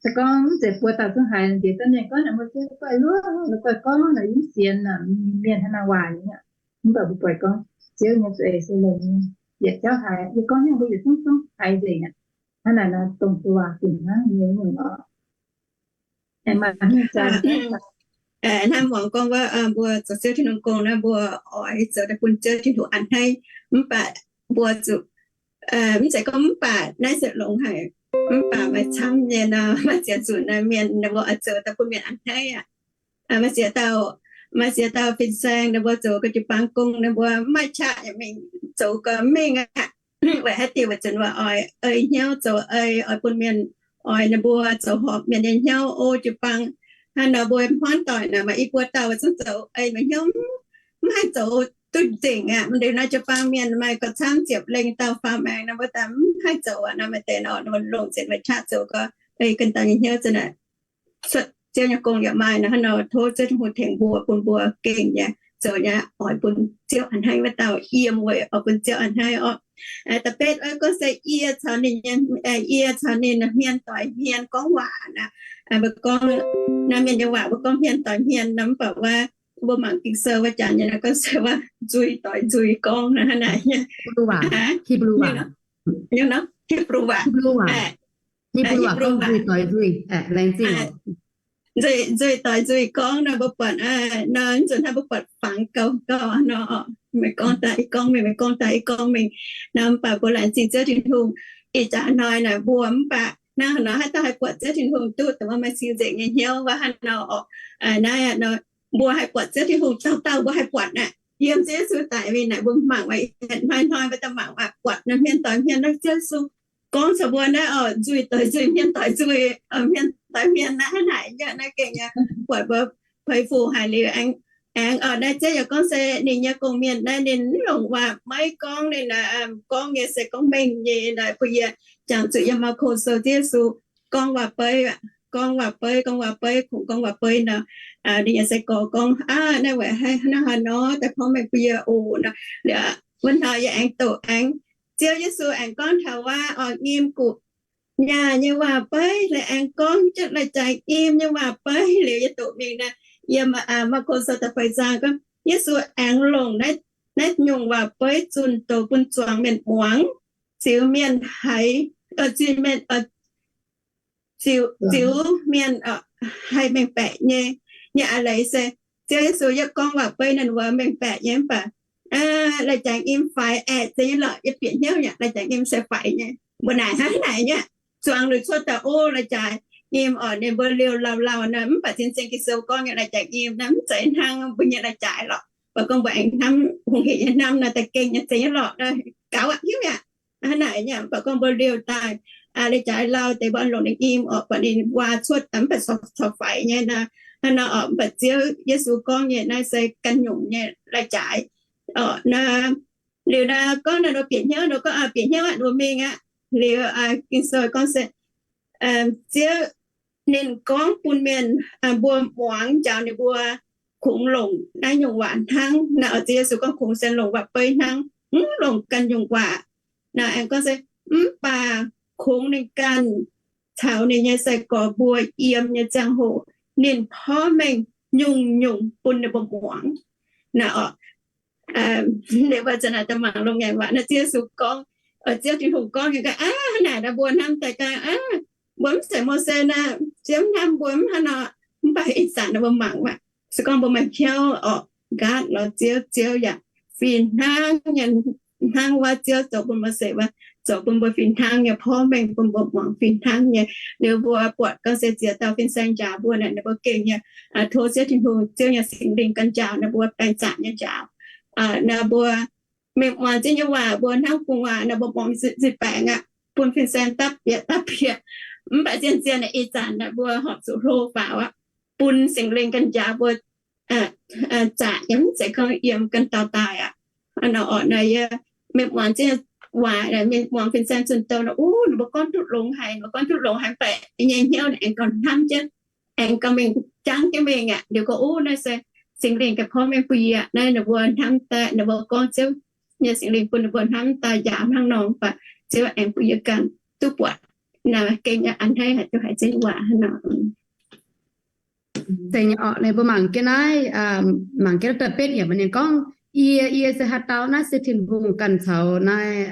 Se gorngv mv zeiz buo dauh zungv haiz, nziex domh mienh gorngv naaic Mose guai luoqc, guai gorngv naaic mv sienx naaic mienh hnangv naaiv waac nyei. Mv baac mbuo buatc gorngv Ziouv nyei za'eix se longx nyei, yietc jauv haiz, yie gorngv nyungc mbuo yietc zungv zungv haiz nzengc aqv. Hnangv naaic nor, dongh zuqc waac fingx hnangv nyei nyungc orqc. Hnangv muangx gorngv wuov, mbuo zoux Ziouv Tin-Hungh gong naaiv, mbuo oix zoux daaih bun Ziouv Tin-Hungh a'hneiv. Mv baac mbuo zuqc, mv zeiz gorngv mv baac naaiv se longx haic. Mv baac maaih camv nyei nor, maaih ziex nzunc naaiv mienh, mbuo oix zoux daaih bun mienh a'hneiv aqv. Maaih ziex dauh, maaih ziex dauh fin-saeng ninh mbuo zoux ga'jiu-baang gong, ninh mbuo mv maaih qaqv yaac mingh zoux gau mingh aqv. weic haaix diuc weic zuqc waac oix ei hnyouv zoux ei, oix bun mienh, oix ninh mbuo zoux horpc mienh nyei hnyouv o jiu-baang. Hnangv nor mbuo hmuangv doic naaic maaih i buo dauh zungv zoux ei meih hnyouv, mv haih zoux duqv nzengc aqv. Mv ndeic naaiv jiu-baang mienh maaih gauh camv ziepc lengh dauh faaux maengx nor, mbuo daaih mv haih zoux aqv. Nor maaih deix nor longc nzengc meih qaqv zoux gau, ei ganh dauh nyei hnyouv za'naaic cuotv Ziouv nyei gong yaac maaih nor. Hnangv nor tov Ziouv Tin-Hungh tengx mbuo, bun mbuo gengh nyei zoux nyei, oix bun Ziouv a'hneiv wuov dauh yiem weic oix bun Ziouv a'hneiv orqc. Da'betv wuov gorngv se yie caux ninh, yie caux ninh hmien doix hmien gorngv waac naaic. Mbuo gorngv naaiv mienh nyei waac mbuo gorngv hmien doix hmien nor, mv baac wuov mbuo mangc Ging-Sou wuov jaax nyei nor gorngv se wuov nzuih doix nzuih gorngv naaiv, hnangv naaic nyei. Hebrew waac, Hebrew waac, Hebrew waac, nzuih doix nzuih gorngv nor, mbuo buatc nor, nzunc hnangv mbuo buatc fangx gauh gauh nor, meih gorngv daaih yie gorngv mingh, meih gorngv daaih yie gorngv mingh nor. Mv baac mbuo laengz zingh Ziouv Tin-Hungh, ih jaax hnoi naaic mbuo mv baac hnangv haaix nor haaix dauh haih buatc Ziouv Tin-Hungh duqv dongh wuov maaih cing-nzengc nyei hnyouv wuov hnangv nor orqc. Naaiv nor mbuo haih buatc Ziouv Tin-Hungh, dauh dauh mbuo haih buatc naaic. Yiem Ziouv Yesu daic mingh naaic mbuo mangc waac, hnoi-hnoi mbuo daaih mangc waac, buatc naaiv hmien doix hmien naaiv Ziouv Yesu gorngv caux mbuo naaiv oc, nzuih doix nzuih, hmien doix nzuih, hmien doix hmien naaiv hnangv naaic nyei. Naaiv gengh nyei buatc mbuo peix fuc haic liuz aengx, aengx oc, naaiv Ziouv yaac gorngv se ninh nyei gong-mienh naaiv ninh mv longc waac maiv gorngv, ninh gorngv nyei se gorngv mengh nyei. Naaiv bun yie jangx zuqc yiem Maako Sou Ziouv Yesu gorngv waac-beiv, gorngv waac-beiv, gorngv waac-beiv, kungx gorngv waac-beiv nor, ninh nyei sai-gorx gorngv, aav, naaiv weic haaix hnangv haaix nor daaih porv mengh bun yie oc nor. Liuz wuov hnoi yie aengx doqc aengx Ziouv Yesu aengx gorngv taux wuov oix nyim guqc nyaah nyei waac-beiv, liuz aengx gorngv jienv lai-jaaix nyim nyei waac-beiv. Liuz yie doqc mingh naaiv, yiem Maako Sou da'feix zaang gorngv Yesu aengx longc naaiv nyungc waac-beiv zunh doz bun zuangx mienh muangx, ziux mienh haiz, ziux mienh, ziux mienh haih mengh baeqc nyei. Nyei a'leiz se Ziouv Yesu yie gorngv waac-beiv naaiv wuov mengh baeqc nyei mv baac lai-jaaix nyim faix aeqv, zeiz nyei lorqc. Yie bieqc hnyouv yaac lai-jaaix nyim se faix nyei. Mbuo naaic hnangv naaic nyei, zuangx liuz cuotv daaih ov, lai-jaaix nyim oc, ninh mbuo liouh lauh lauh nor. Mv baac zien-zien Ging-Sou gorngv nyei lai-jaaix nyim naaiv mv zeiz hnangv mbuo nyei lai-jaaix lorqc. Mv baac gorngv mbuo aengx hnamv hungh hec nyei hnamv naaiv daaih gengh nyei zeiz nyei lorqc, gaux aqv, hiuv yaac hnangv naaic nyei. Mv baac gorngv mbuo liouh daaih lai-jaaix lauh deix mbuo longc ninh nyim oc, buatc ninh waac cuotv mv baac corc faix nyei nor. Hnangv nor oc, mv baac Ziouv Yesu gorngv nyei naaiv se ganh nyungc nyei lai-jaaix oc. Liuz naaiv gorngv naaiv nor bieqc hnyouv, nor gorngv bieqc hnyouv aqv, nor mingh aqv. Liuz Ging-Sou gorngv se Ziouv ninh gorngv bun mienh, mbuo muangx njaaux ninh mbuo kungx longc naaiv nyungc waac hnangv. Naaiv oc, Ziouv Yesu gorngv kungx se longc waac-beiv hnangv, mv longc ganh nyungc waac. Naaiv aengx gorngv se, mv baac kungx ninh ganh caux ninh nyei sai-gorx mbuo yiem nyei ziangh hoc, ninh porv mengh nyungc-nyungc bun ninh mbuo muangx. Naaiv oc, ninh mbuo za'naaic daaih mangc longx ngaengc waac naaiv Ziouv Yesu gorngv, Ziouv Tin-Hungh gorngv nyei gaax, aav, naaic naaiv mbuo hnamv daaih gaax, aav, mbuo mv zeiz Mose naaiv, Ziouv hnamv mbuo mv hnangv nor. Mv baac ih zanc naaiv mbuo mangc waac, se gorngv mbuo maaih hnyouv orqc, nqaatv lorz Ziouv, Ziouv yaac fih hnangv nyei, hnangv wuov Ziouv zoux bun Mose wuov, zoux bun mbuo fih hnangv nyei, porv mengh bun mbuo muangx fih hnangv nyei. Liuz mbuo buatc gorngv se ziex dauh fin-saeng njaaux mbuo naaic, ninh mbuo gengh nyei tov Ziouv Tin-Hungh, Ziouv nyei Singx Lingh ganh njaaux ninh mbuo, baengh zaangc nyei njaaux. Naaiv mbuo mingh muangx Ziouv nyei waac, mbuo hnamv bungx waac naaic, mbuo muangx nzipc baengx aqv, bun fin-saeng dapv bieqc dapv bieqc. Mv baac zien-zien naaic ih zanc naaic mbuo horpc zuqc hlo faaux aqv, bun Singx Lingh ganh njaaux mbuo zaqc nyei, mv zeiz gorngv yiem ganh dauh daaih aqv. Naaiv oc, naaiv yie mingh muangx Ziouv nyei waac, mingh muangx fin-saeng zunh doz naaic, uv, ninh mbuo gorngv duqv longx haic, ninh mbuo gorngv duqv longx haic, mv baac yie nyei hnyouv naaic aengx gauh hnamv jienv, aengx gauh mingh jangv jienv mingh aqv. Liuz gorngv, uv, naaiv se Singx Lingh ganh porv mengh bun yie aqv. Naaiv ninh mbuo hnamv daaih, ninh mbuo gorngv Ziouv nyei Singx Lingh bun ninh mbuo hnamv daaih njaaux hnangv nor, mv baac Ziouv aengx bun yie ganh duqv buatc naaiv gengh nyei a'hneiv haic, duqv haiz Ziouv nyei waac hnangv nor. Zeiz nyei orqc, ninh mbuo mangc jienv naaiv, mangc jienv da'betv yaac maaih ninh gorngv, yie, yie se haaix dauh? Naaiv se Tin-Hungh ganh caux naaiv,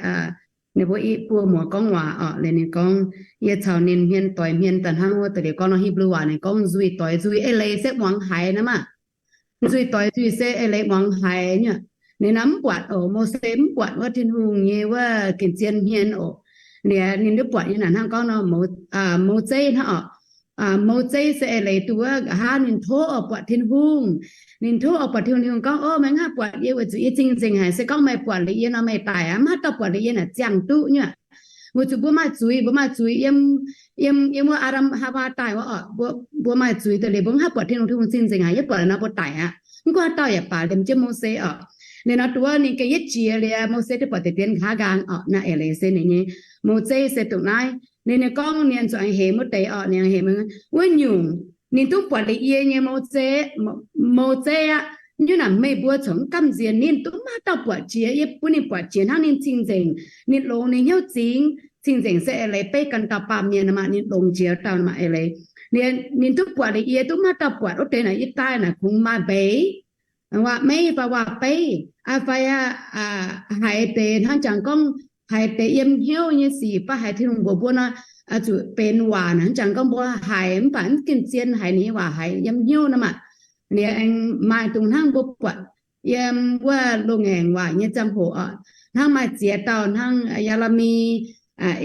ninh mbuo i buo muoz gorngv waac orqc. Liuz ninh gorngv, yie caux ninh hmien doix hmien daaih hnangv wuov deix. Liuz gorngv nor Hipv^lu waac ninh gorngv nzuih doix nzuih, eix leiz se muangx haiz naaiv maah. Nzuih doix nzuih se eix leiz muangx haiz nyei. Ninh naaiv mv buatc oc, Mose mv buatc wuov Tin-Hungh nyei wuov gin-zien hmien oc. Liuz ninh duqv buatc nyei naaic hnangv gorngv nor, mouz zeiv hnangv orqc. Mose se eix leiz duqv wuov nqa'haav ninh tov oix buatc Tin-Hungh. Ninh tov oix buatc Tin-Hungh, Tin-Hungh gorngv, Ov, meih mv haih buatc yie, weic zuqc yie cing-nzengc haic. Se gorngv meih buatc liuz yie nor, meih daic aqv. Mv haih dauh buatc liuz yie naaic ziangh duqv nyuoqc. Weic zuqc mbuo maaih zuiz, mbuo maaih zuiz yiem, yiem, yiem wuov Aa^ndam Haawaa daaih wuov oc, mbuo maaih zuiz daaih liuz mbuo mv haih buatc Tin-Hungh. Tin-Hungh cing-nzengc haic, yie buatc liuz nor mbuo daic aqv. Mv gunv haaix dauh yaac baac liemh jienv Mose oc. Liuz nor duqv wuov ninh gengh yietv jiex liuz, Mose duqv buatc deix dien nqa'haav nqaang oc. Naaiv eix leiz se ninh nyei, Mose se dongh naaiv. Ninh, ninh gorngv ninh zuqc aengx hemx wuov deix oc, ninh aengx hemx wuov nyungc, ninh duqv buatc liuz yie nyei Mose, Mose aqv. Nyungc naaic meih mbuo corc mv gamh nziex ninh, duqv mv haaix dauh buatc jiex, yie bun ninh buatc jiex hnangv ninh cing-nzengc, ninh longx, ninh hnyouv zingx. Cing-nzengc se eix leiz beiv ganh dauh baamh mienh nor maah, ninh longx jiex dauh nor maah eix leiz. Ninh duqv buatc liuz yie, duqv mv haaix dauh buatc. Wuov deix naaic yie daaih naaic kungx maaih mbeix, waac-meiv fai waac-beiv, fai haiz deix hnangv jangx gorngv haiz deix yiem hnyouv nyei sic fai haiz Tin-Hungh mbuox mbuo nor, zuqc benx waac naaic. Hnangv jangx gorngv mbuo haiz mv baac mv gengh zien, haiz ninh nyei waac haiz yiem hnyouv nor maah. Liuz aengx maaih dongh hnangv mbuo buatc yiem wuov loz-ngaengc waac nyei ziangh hoc oc, hnangv maaih ziex dauh hnangv Yaa^le^mi,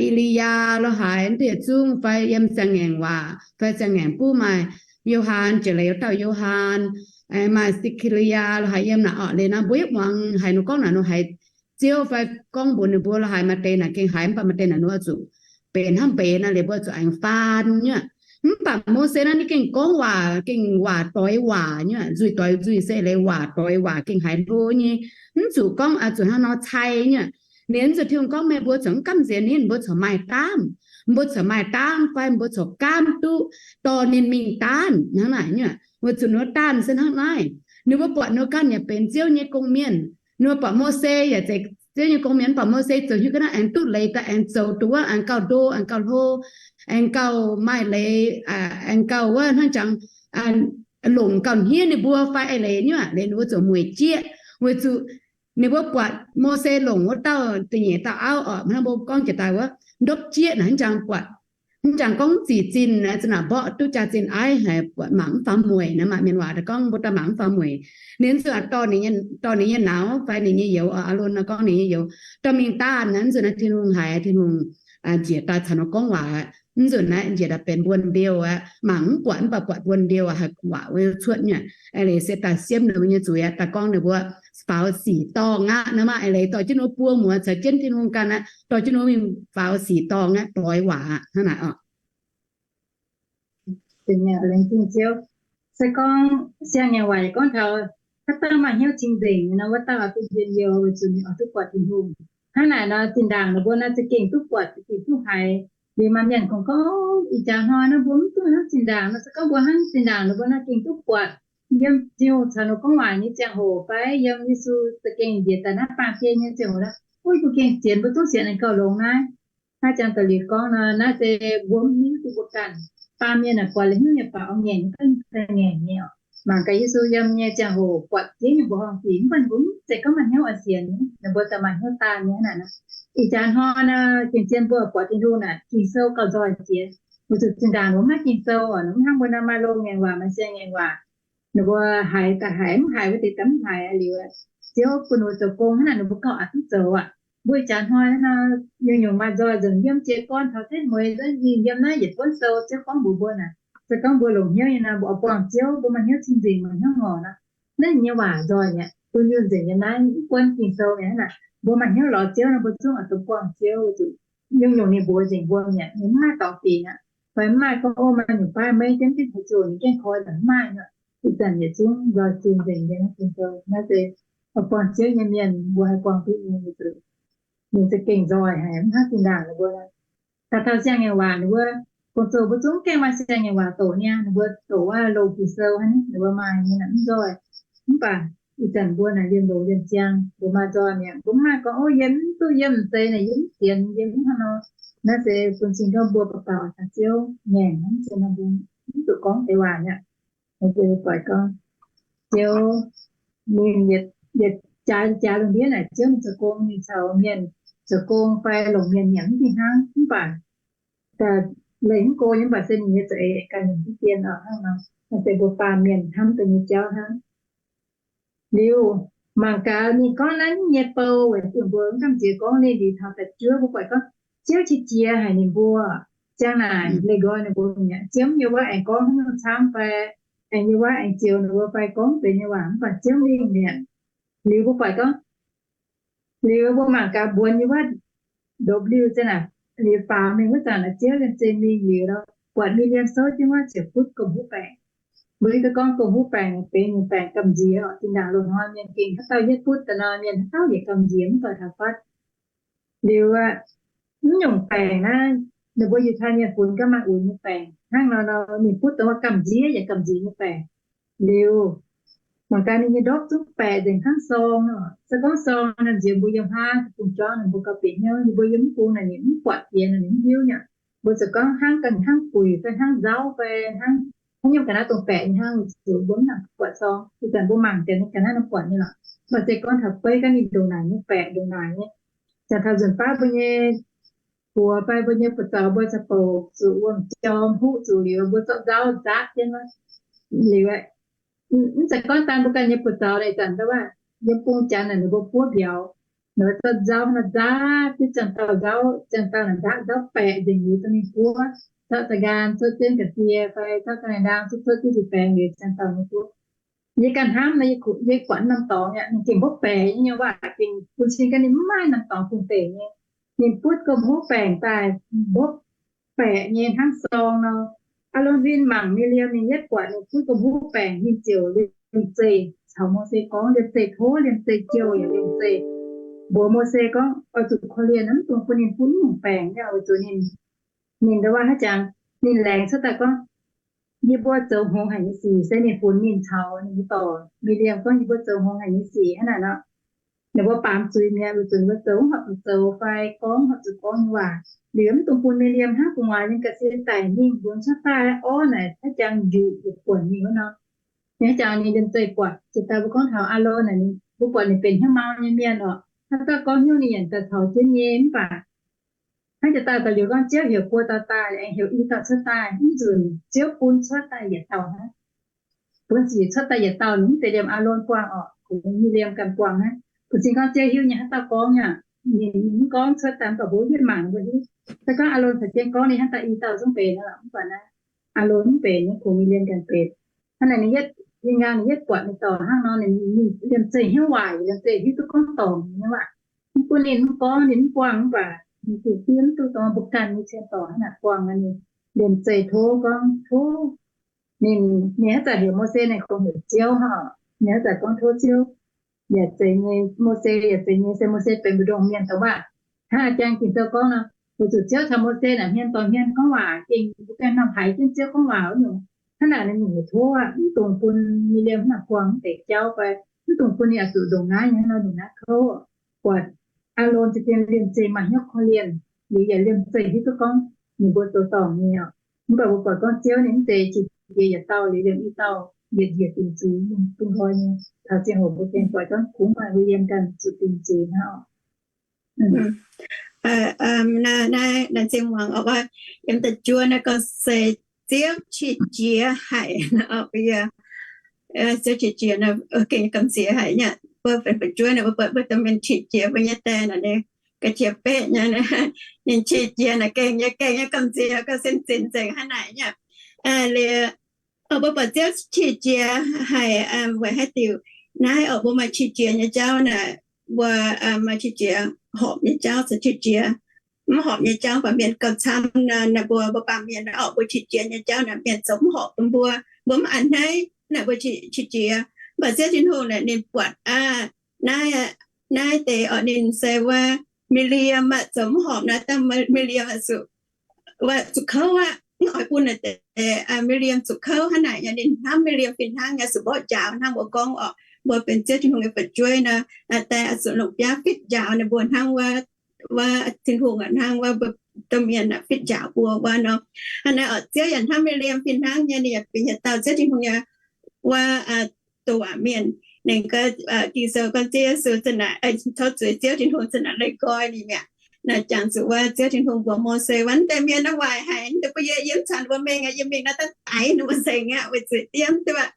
E^li^yaa lo haaix, mv deix zungv fai yiem ziangh ngaengc waac fai ziangh ngaengc buv maaih Yo^han, jiex leiz dauh Yo^han, maaih Se^ki^li^yaa lo haaix yiem naaic oc. Liuz nor mbuo hiuv muangx haiz ninh gorngv naaic nor haiz Ziouv fai gorngv mbuox ninh mbuo lo haaix, maaih deix naaic gengh haiz, mv baac maaih deix naaic nor zuqc benx hnangv mbeix nor. Liuz mbuo zuqc aengx faan nyuoqc. Mv baac Mose naaiv ninh gengh gorngv waac, gengh waac doix waac nyuoqc, nzuih doix nzuih se leiz waac doix waac gengh haiz hlo nyei. Mv zuqc gorngv zuqc hnangv nor cai nyuoqc. Liuz nzuqc Tin-Hungh gorngv meih mbuo corc mv gamh nziex ninh, mbuo corc maaih daamv. Mbuo corc maaih daamv fai mbuo corc gaamv duqv dorh ninh mingh daanh hnangv naaic nyuoqc. Weic zuqc ninh mbuo daanh se hnangv naaiv, ninh mbuo buatc ninh mbuo ganh yaac benx Ziouv nyei gong-mienh. Ninh mbuo buatc Mose yaac zeiz Ziouv nyei gong-mienh, mv baac Mose zoux hiuv ga'naaiv aengx duqv leiz daaih aengx zoux duqv wuov, aengx gauh ndo, aengx gauh hlo, aengx gauh maaih leiz, aengx gauh wuov hnangv jangx longc gauh hniev ninh mbuo fai eix leiz nyuoqc. Liuz ninh mbuo ziouc mueic jieqv weic zuqc ninh mbuo buatc Mose longc wuov dauh da'nyeic dauh auv oc, hnangv mbuo gorngv jiex daaih wuov ndopv jieqv naaic, hnangv jangx buatc, hnangv jangx gorngv mv zic zinh, zinh naaic mborqv duqv jaax-zinh aiv haic, buatc mangc mv faaux mueic nor maah. Mienh waac daaih gorngv mbuo daaih mangc mv faaux mueic. Ninh nzunc dorh ninh nyei nauz fai ninh nyei youz, Aalon nor gorngv ninh nyei youz, dorh mingh daanh naaic. Nzunc naaiv Tin-Hungh haiz, Tin-Hungh njiec daaih caux ninh gorngv waac. Nzunc naaiv njiec daaih benx mbuo-mbiouh aqv. Mangc mv buatc, mv baac buatc mbuo-mbiouh haiz waac wuov cuotv nyuoqc. Eix leiz se daaih siemv ninh mbuo nyei zuiz aqv, daaih gorngv ninh mbuo faaux sic dorngh aqv nor maah. Eix leiz dorh jienv ninh mbuo buo muoz caux jienv Tin-Hungh ganh aqv, dorh jienv ninh mbuo mingh faaux sic dorngh aqv, doix waac aqv hnangv naaic oc. Se gorngv siang-ngaengc waac yaac gorngv taux haaix dauh maaih hnyouv cing-nzengc nor, wuov dauh oix duqv njien-youh weic zuqc ninh oix duqv buatc Tin-Hungh. Hnangv naaic nor zinh ndaangc ninh mbuo naaiv za'gengh duqv buatc, za'gengh duqv haiz. Liuz maaih mienh kungx gorngv, Ih jaax hnoi naaiv mbuo mv duqv hnangv zinh ndaangc nor. Se gorngv mbuo hnangv zinh ndaangc ninh mbuo naaiv gengh duqv buatc yiem Ziouv caux ninh gorngv waac nyei ziangh hoc fai yiem Yesu za'gengh njiec daaih naaiv baamh gen nyei ziangh hoc nor, mbuo gengh sienx, mbuo zungv sienx aengx gauh longx naaiv. Hnangv jangx da'liuz gorngv nor, naaiv se mbuo mv hiuv duqv mbuo ganh. Baamh mienh aah, buatc liuz hnyouv nyei faaux, ngaengc nyei ganh ngaengc nyei oc. Mangc gaax Yesu yiem nyei ziangh hoc buatc ziex nyungc mbuoqc horngh sic, mv baac mbuo mv zeiz gorngv maaih hnyouv oix sienx, ninh mbuo daaih maaih hnyouv daanh nyei hnangv naaic. Ih jaax hnoi naaiv, Ging-Sou mbuo buatc Tin-Hungh naaic, Ging-Sou gauh nzoih jiex. Weic zuqc zinh ndaangc mbuo mv maaih Ging-Sou oc, mv hnangv mbuo naaiv maaih loz-ngaengc waac, maaih siang-ngaengc waac. Ninh mbuo haiz daaih haiz, mv haiz wuov deix daaih mv haiz liuz, Ziouv bun ninh mbuo zoux gong hnangv naaic ninh mbuo gauh aqc duqv zoux aqv. Mbuo ih jaax hnoi naaiv, nyungc-nyungc maaih nzoih nzengc, yiem jiez gorn taux setv mueiz, yiem naaiv yietc buonv sou Ziouv gorngv mbuox mbuo naaic. Se gorngv mbuo longc hnyouv nyei nor, mbuo oix buangh Ziouv, mbuo maaih hnyouv cing-nzengc, maaih hnyouv ngorc nor, naaiv ninh nyei waac nzoih mi'aqv, bun yunh nzengc yiem naaiv mv buonv Ging-Sou mi'aqv hnangv naaic. Mbuo maaih hnyouv lorz Ziouv nor, mbuo zungv oix duqv buangh Ziouv, weic zuqc nyungc-nyungc ninh mbuox nzengc mbuo mi'aqv, ninh mv maaih dorngx dingc aqv. Fai mv maaih gorngv, ov, maaih nyungc baav meiv jienv jienv haaix zoux ninh gengh koi, mv maaih nor. Ih zanc yietc zungv nzoih cing-nzengc yiem naaiv Ging-Sou. Naaiv se buangh Ziouv nyei mienh mbuo haih buangh duqv nyei, weic zuqc ninh za'gengh nzoih haic, mv hnangv zinh ndaangc ninh mbuo. Daaih taux siang-ngaengc waac ninh mbuo, gong-zoh mbuo zungv gaengh maaih siang-ngaengc waac doqc niaa, ninh mbuo doqc wuov loz-ging sou hnangv, ninh mbuo maaih nyei naaic mv nzoih. Mv baac ih zanc mbuo naaic liemh loz liemh siang mbuo maaih nzoih mi'aqv, mbuo mv maaih gorngv, ov, yie mv duqv, yie mv zeiz naaic, yie mv sienx, yie mv hnangv nor. Naaiv se bun cing gorngv mbuo bauh bauh taux Ziouv ngaengc hnangv, se nor mbuo mv zuqc gorngv deix waac mi'aqv. Doic gorngv, Ziouv ninh yietc jaax jaax lungh ndiev naaic, Ziouv ninh zoux gong, ninh caux mienh zoux gong fai longc mienh nyanc mv fih hnangv, mv baac leih mv go nyei, mv baac se ninh nyei za'eix ganh nyungc diqv dien oc hnangv nor. Naaiv se mbuo baamh mienh hnamv deix nyei jauv hnangv. Liuz, mangc gaax ninh gorngv naaiv nyei bou weic zuqc mbuo mv gamh nziex gorngv ninh liuz taux da'juov, mbuo buatc gorngv Ziouv qiex jiez haic ninh mbuo. Ziang naaic leih nqoi ninh mbuo mi'aqv. Ziouv yiem wuov aengx gorngv haaix nyungc camv fai, aengx yiem wuov aengx zioux ninh mbuo fai gorngv benx nyei waac mv baac Ziouv mingh mi'aqv. Liuz mbuo buatc gorngv, liuz mbuo mangc gaax mbuonx yiem wuov ndopv-liuh ziang naaic, liuz faaux mingh wuov zanc naaic Ziouv liemh zeih mingh liuz nor, buatc Miqv^liemh souv jienv wuov ziouc butv gomh huv baengc. Mbuo hiuv duqv gorngv gomh huv baengc benx nyungc baengc gamh nziex oc. Zinh ndaangc loz-hnoi mienh gengh haaix dauh yietv butv daaih nor, mienh haaix dauh yietc gamh nziex mv baac taux fatv. Liuz aqv, mv nyungc baengc naaiv, ninh mbuo Yiutai mienh funx gaax maaih uix nyei baengc hnangv nor nor, ninh butv dongh wuov gamh nziex yaac gamh nziex nyei baengc. Liuz mangc gaax ninh nyei ndortv zungv baeqc nzengc hnangv sorng nor. Se gorngv sorng naaic nziex mbuo yiem hnangv bung juangv ninh mbuo gauh bieqc hnyouv, ninh mbuo yiem mv bung naaic ninh mv buatc fienx naaic ninh mv hiuv nyei. Mbuo ziouc gorngv hnangv ganh hnangv buic fai hnangv nzauv fai hnangv, hnangv nyungc ga'naaiv dongh baeqc nyei hnangv, zuqc mbuo mv nangc buatc sorng. Ih zanc mbuo mangc deix nyei ga'naaiv nor buatc nyei lorqc. Mv baac se gorngv taux beiv gaax ninh ndongc naaic nyei baeqc ndongc naaic nyei, zanc taux nzunc baav mbuo nyei buoz fai mbuo nyei buoz zaux mbuo caux bouc zuqc wuom jorm huqv zuqc liuz mbuo zorqv nzauv nzaatv jienv wuov. Liuz aqv, mv zeiz gorngv daan mbuo ganh nyei buoz zaux naaic, ih zanc ndau wuov yiem bung Janx naaic ninh mbuo buov mbiauz, ninh mbuo zorqv nzauv nor nzaatv jienv ziangh dauh nzauv, ziangh dauh naaic nzaatv nzauv baeqc nzengc liuz dongh ninh buov, zorqv da'nqaan cuotv jienv ga'sie fai zorqv da'nqaan ndaang cuotv, cuotv jienv njiec baengx liuz ziangh dauh ninh buov. Yie ganh hnamv nor, yie kuh, yie buatc norm dorngx aqv, ninh gengh mbopv baeqc nyei waac, gengh bun cing gaax ninh mv maaih norm dorngx bun deix nyei. Ninh butv gomh huv baengc daaih mbopv baeqc nyei hnangv sorng nor. Aalon huin mangc Miqv^liemh, ninh yietv buatc ninh butv gomh huv baengc, ninh ziouc liemh zeih caux Mose gorngv, liemh zeih tov, liemh zeih jouh, yaac liemh zeih mbuox Mose gorngv, oix zuqc korv-lienh mv dungx bun ninh butv nyungc baengc, weic zuqc ninh, ninh ndau wuov haaix jangx, ninh laengz cuotv daaih gorngv, yie mbuo zoux hngongx haic nyei sic, se ninh funx ninh caux ninh nyei dorc Miqv^liemh gorngv, yie mbuo zoux hngongx haic nyei sic hnangv naaic nor. Ninh mbuo baamz zuiz mi'aqv, weic zuqc ninh mbuo zoux mv horpc zuqc zoux fai gorngv mv horpc zuqc gorngv nyei waac. Liuz mv dungx bun Miqv^liemh hnangv gu'nguaaz nyei ga'sie daic mingh mbuangz cuotv daaih orv naaic haaix jangx njuqc yietc buonc mingh wuov nor. Ninh haaix jangx ninh liemh zeih buatc, jiex daaih mbuo gorngv taux Aalon naaic, mbuo buatc ninh benx hnyouv mau nyei mienh oc. Haaix dauh gorngv hnyouv ninh yaac daaih caux jienv nyei mv baac hnangv jiex daaih daaih liuz gorngv Ziouv heuc buo dauh daaih, aengx heuc i dauh cuotv daaih, mv nzunc Ziouv bun cuotv daaih yietc dauh hnangv. Bun sic cuotv daaih yietc dauh, ninh mv zeiz liemh Aalon buangh oc, kungx Miqv^liemh ganh buangh hnangv. Bun cing gorngv Ziouv hiuv nyei haaix dauh gorngv aav, ninh mv gorngv cuotv daaih mv baac mbuo yietv mangc mbuo hiuv. Se gorngv Aalon caux jienv gorngv ninh haaix dauh i dauh zungv benx nor, mv baac naaiv Aalon mv benx nyei, kungx Miqv^liemh ganh benx. Hnangv naaic ninh yietv, yie ngang ninh yietv buatc ninh dorngc hnangv nor, ninh liemh zeih hnyouv waaic, liemh zeih hiuv duqv gorngv dorngc nyei waac. Mv bun ninh mv gorngv, ninh mv buangh mv baac ninh gengh fiev mv duqv dongh mbuo ganh nyei cien dorngc hnangv naaic buangh ninh. Liemh zeih tov gorngv tov. Ninh, ninh haaix zanc heuc Mose, ninh kungx heuc Ziouv hnangv. Ninh haaix zanc gorngv tov Ziouv yaac zeiz nyei, Mose yaac zeiz nyei, se Mose benx mbu'ndongx mienh dongh waac. Hnangv a'jang Ging-Sou gorngv nor, weic zuqc Ziouv caux Mose naaic hmien dorh hmien gorngv waac, gengh mbuo ganh norm haiz jienv Ziouv gorngv waac wuov nyungc. Hnangv naaic ninh nyungc tov mv dungx bun Miqv^liemh hnangv naaic buangh mv deix jauv fai mv dungx bun ninh oix zuqc ndongc naaiv nyei hnangv nor ndongc naaiv kouv. Buatc Aalon za'gengh liemh zeih maaih hnyouv korv-lienh, liuz yaac liemh zeih hiuv duqv gorngv ninh mbuo zoux dorngc nyei oc. Mv baac mbuo buatc gorngv Ziouv ninh mv zeiz qiex jiez yietc dauh liuz liemh i dauh yietc njiec dingc zuiz mingh bun nqoi nyei. Taux ziangh hoc mbuo gengh buatc gorngv kungx maaih Miqv^liemh ganh zuqc dingc zuiz hnangv oc. Naaiv, naaiv zingh muangx oc, yiem da'juov naaiv gorngv se Ziouv qiex jiez haic, Ziouv qiex jiez nor, gengh gamh nziex haic nyei. Mbuo benx fu'jueiv nor, mbuo buatc mbuo domh mienh qiex jiez mbuo nyei die nor, ninh ga'qiex beqv nyei, ninh qiex jiez naaic gengh nyei, gengh nyei gamh nziex gauh sin zinx nzengc hnangv naaic nyei. Liuz, mbuo buatc Ziouv qiex jiez haic weic haaix diuc? Naaiv oc, mbuo maaih qiex jiez nyei jauv naaic, mbuo maaih qiex jiez horpc nyei jauv caux qiex jiez mv horpc nyei jauv. Baac mienh gauh camv nor, naaiv mbuo, mbuo baamh mienh naaiv oc, mbuo qiex jiez nyei jauv naaic mienh zoux mv horpc bun mbuo, mbuo mv a'hneiv naaic mbuo qiex jiez. Mv baac Ziouv Tin-Hungh naaic ninh buatc aqv, naaiv, naaiv deix oc, ninh se wuov Miqv^liemh aqv zoux mv horpc naaiv dangh Miqv^liemh aqv zuqc, wuov zuqc kouv aqv, mv oix bun naaic deix Miqv^liemh zuqc kouv hnangv naaic nyei. Ninh hnamv Miqv^liemh fih hnangv nyei, zuqc mborqv njaaux hnangv mbuo gorngv oc, mbuo benx Ziouv Tin-Hungh nyei fu'jueiv nor, daaih oix zuqc longc biaav fitv njaaux ninh mbuo hnangv wuov, wuov Tin-Hungh hnangv wuov mbuo domh mienh fitv njaaux mbuo wuov nor. Hnangv naaic oc, Ziouv yaac hnamv Miqv^liemh fih hnangv nyei, ninh yaac bieqc yietc dauh Ziouv Tin-Hungh nyei wuov douc waac mienh. Ninh gorngv, Ging-Sou gorngv Ziouv Yesu za'naaic, tov zuiz Ziouv Tin-Hungh za'naaic leih nqoi ninh mi'aqv. Naaiv jangx zuqc wuov Ziouv Tin-Hungh mbuox Mose wuov, naaiv deix mienh naaiv waaic haic, naaiv deix mbuo yie yiem caux ninh mbuo mingh aqv, yie mingh naaiv daaih daix ninh mbuo nzengc aqv, weic zuqc yiem deix waac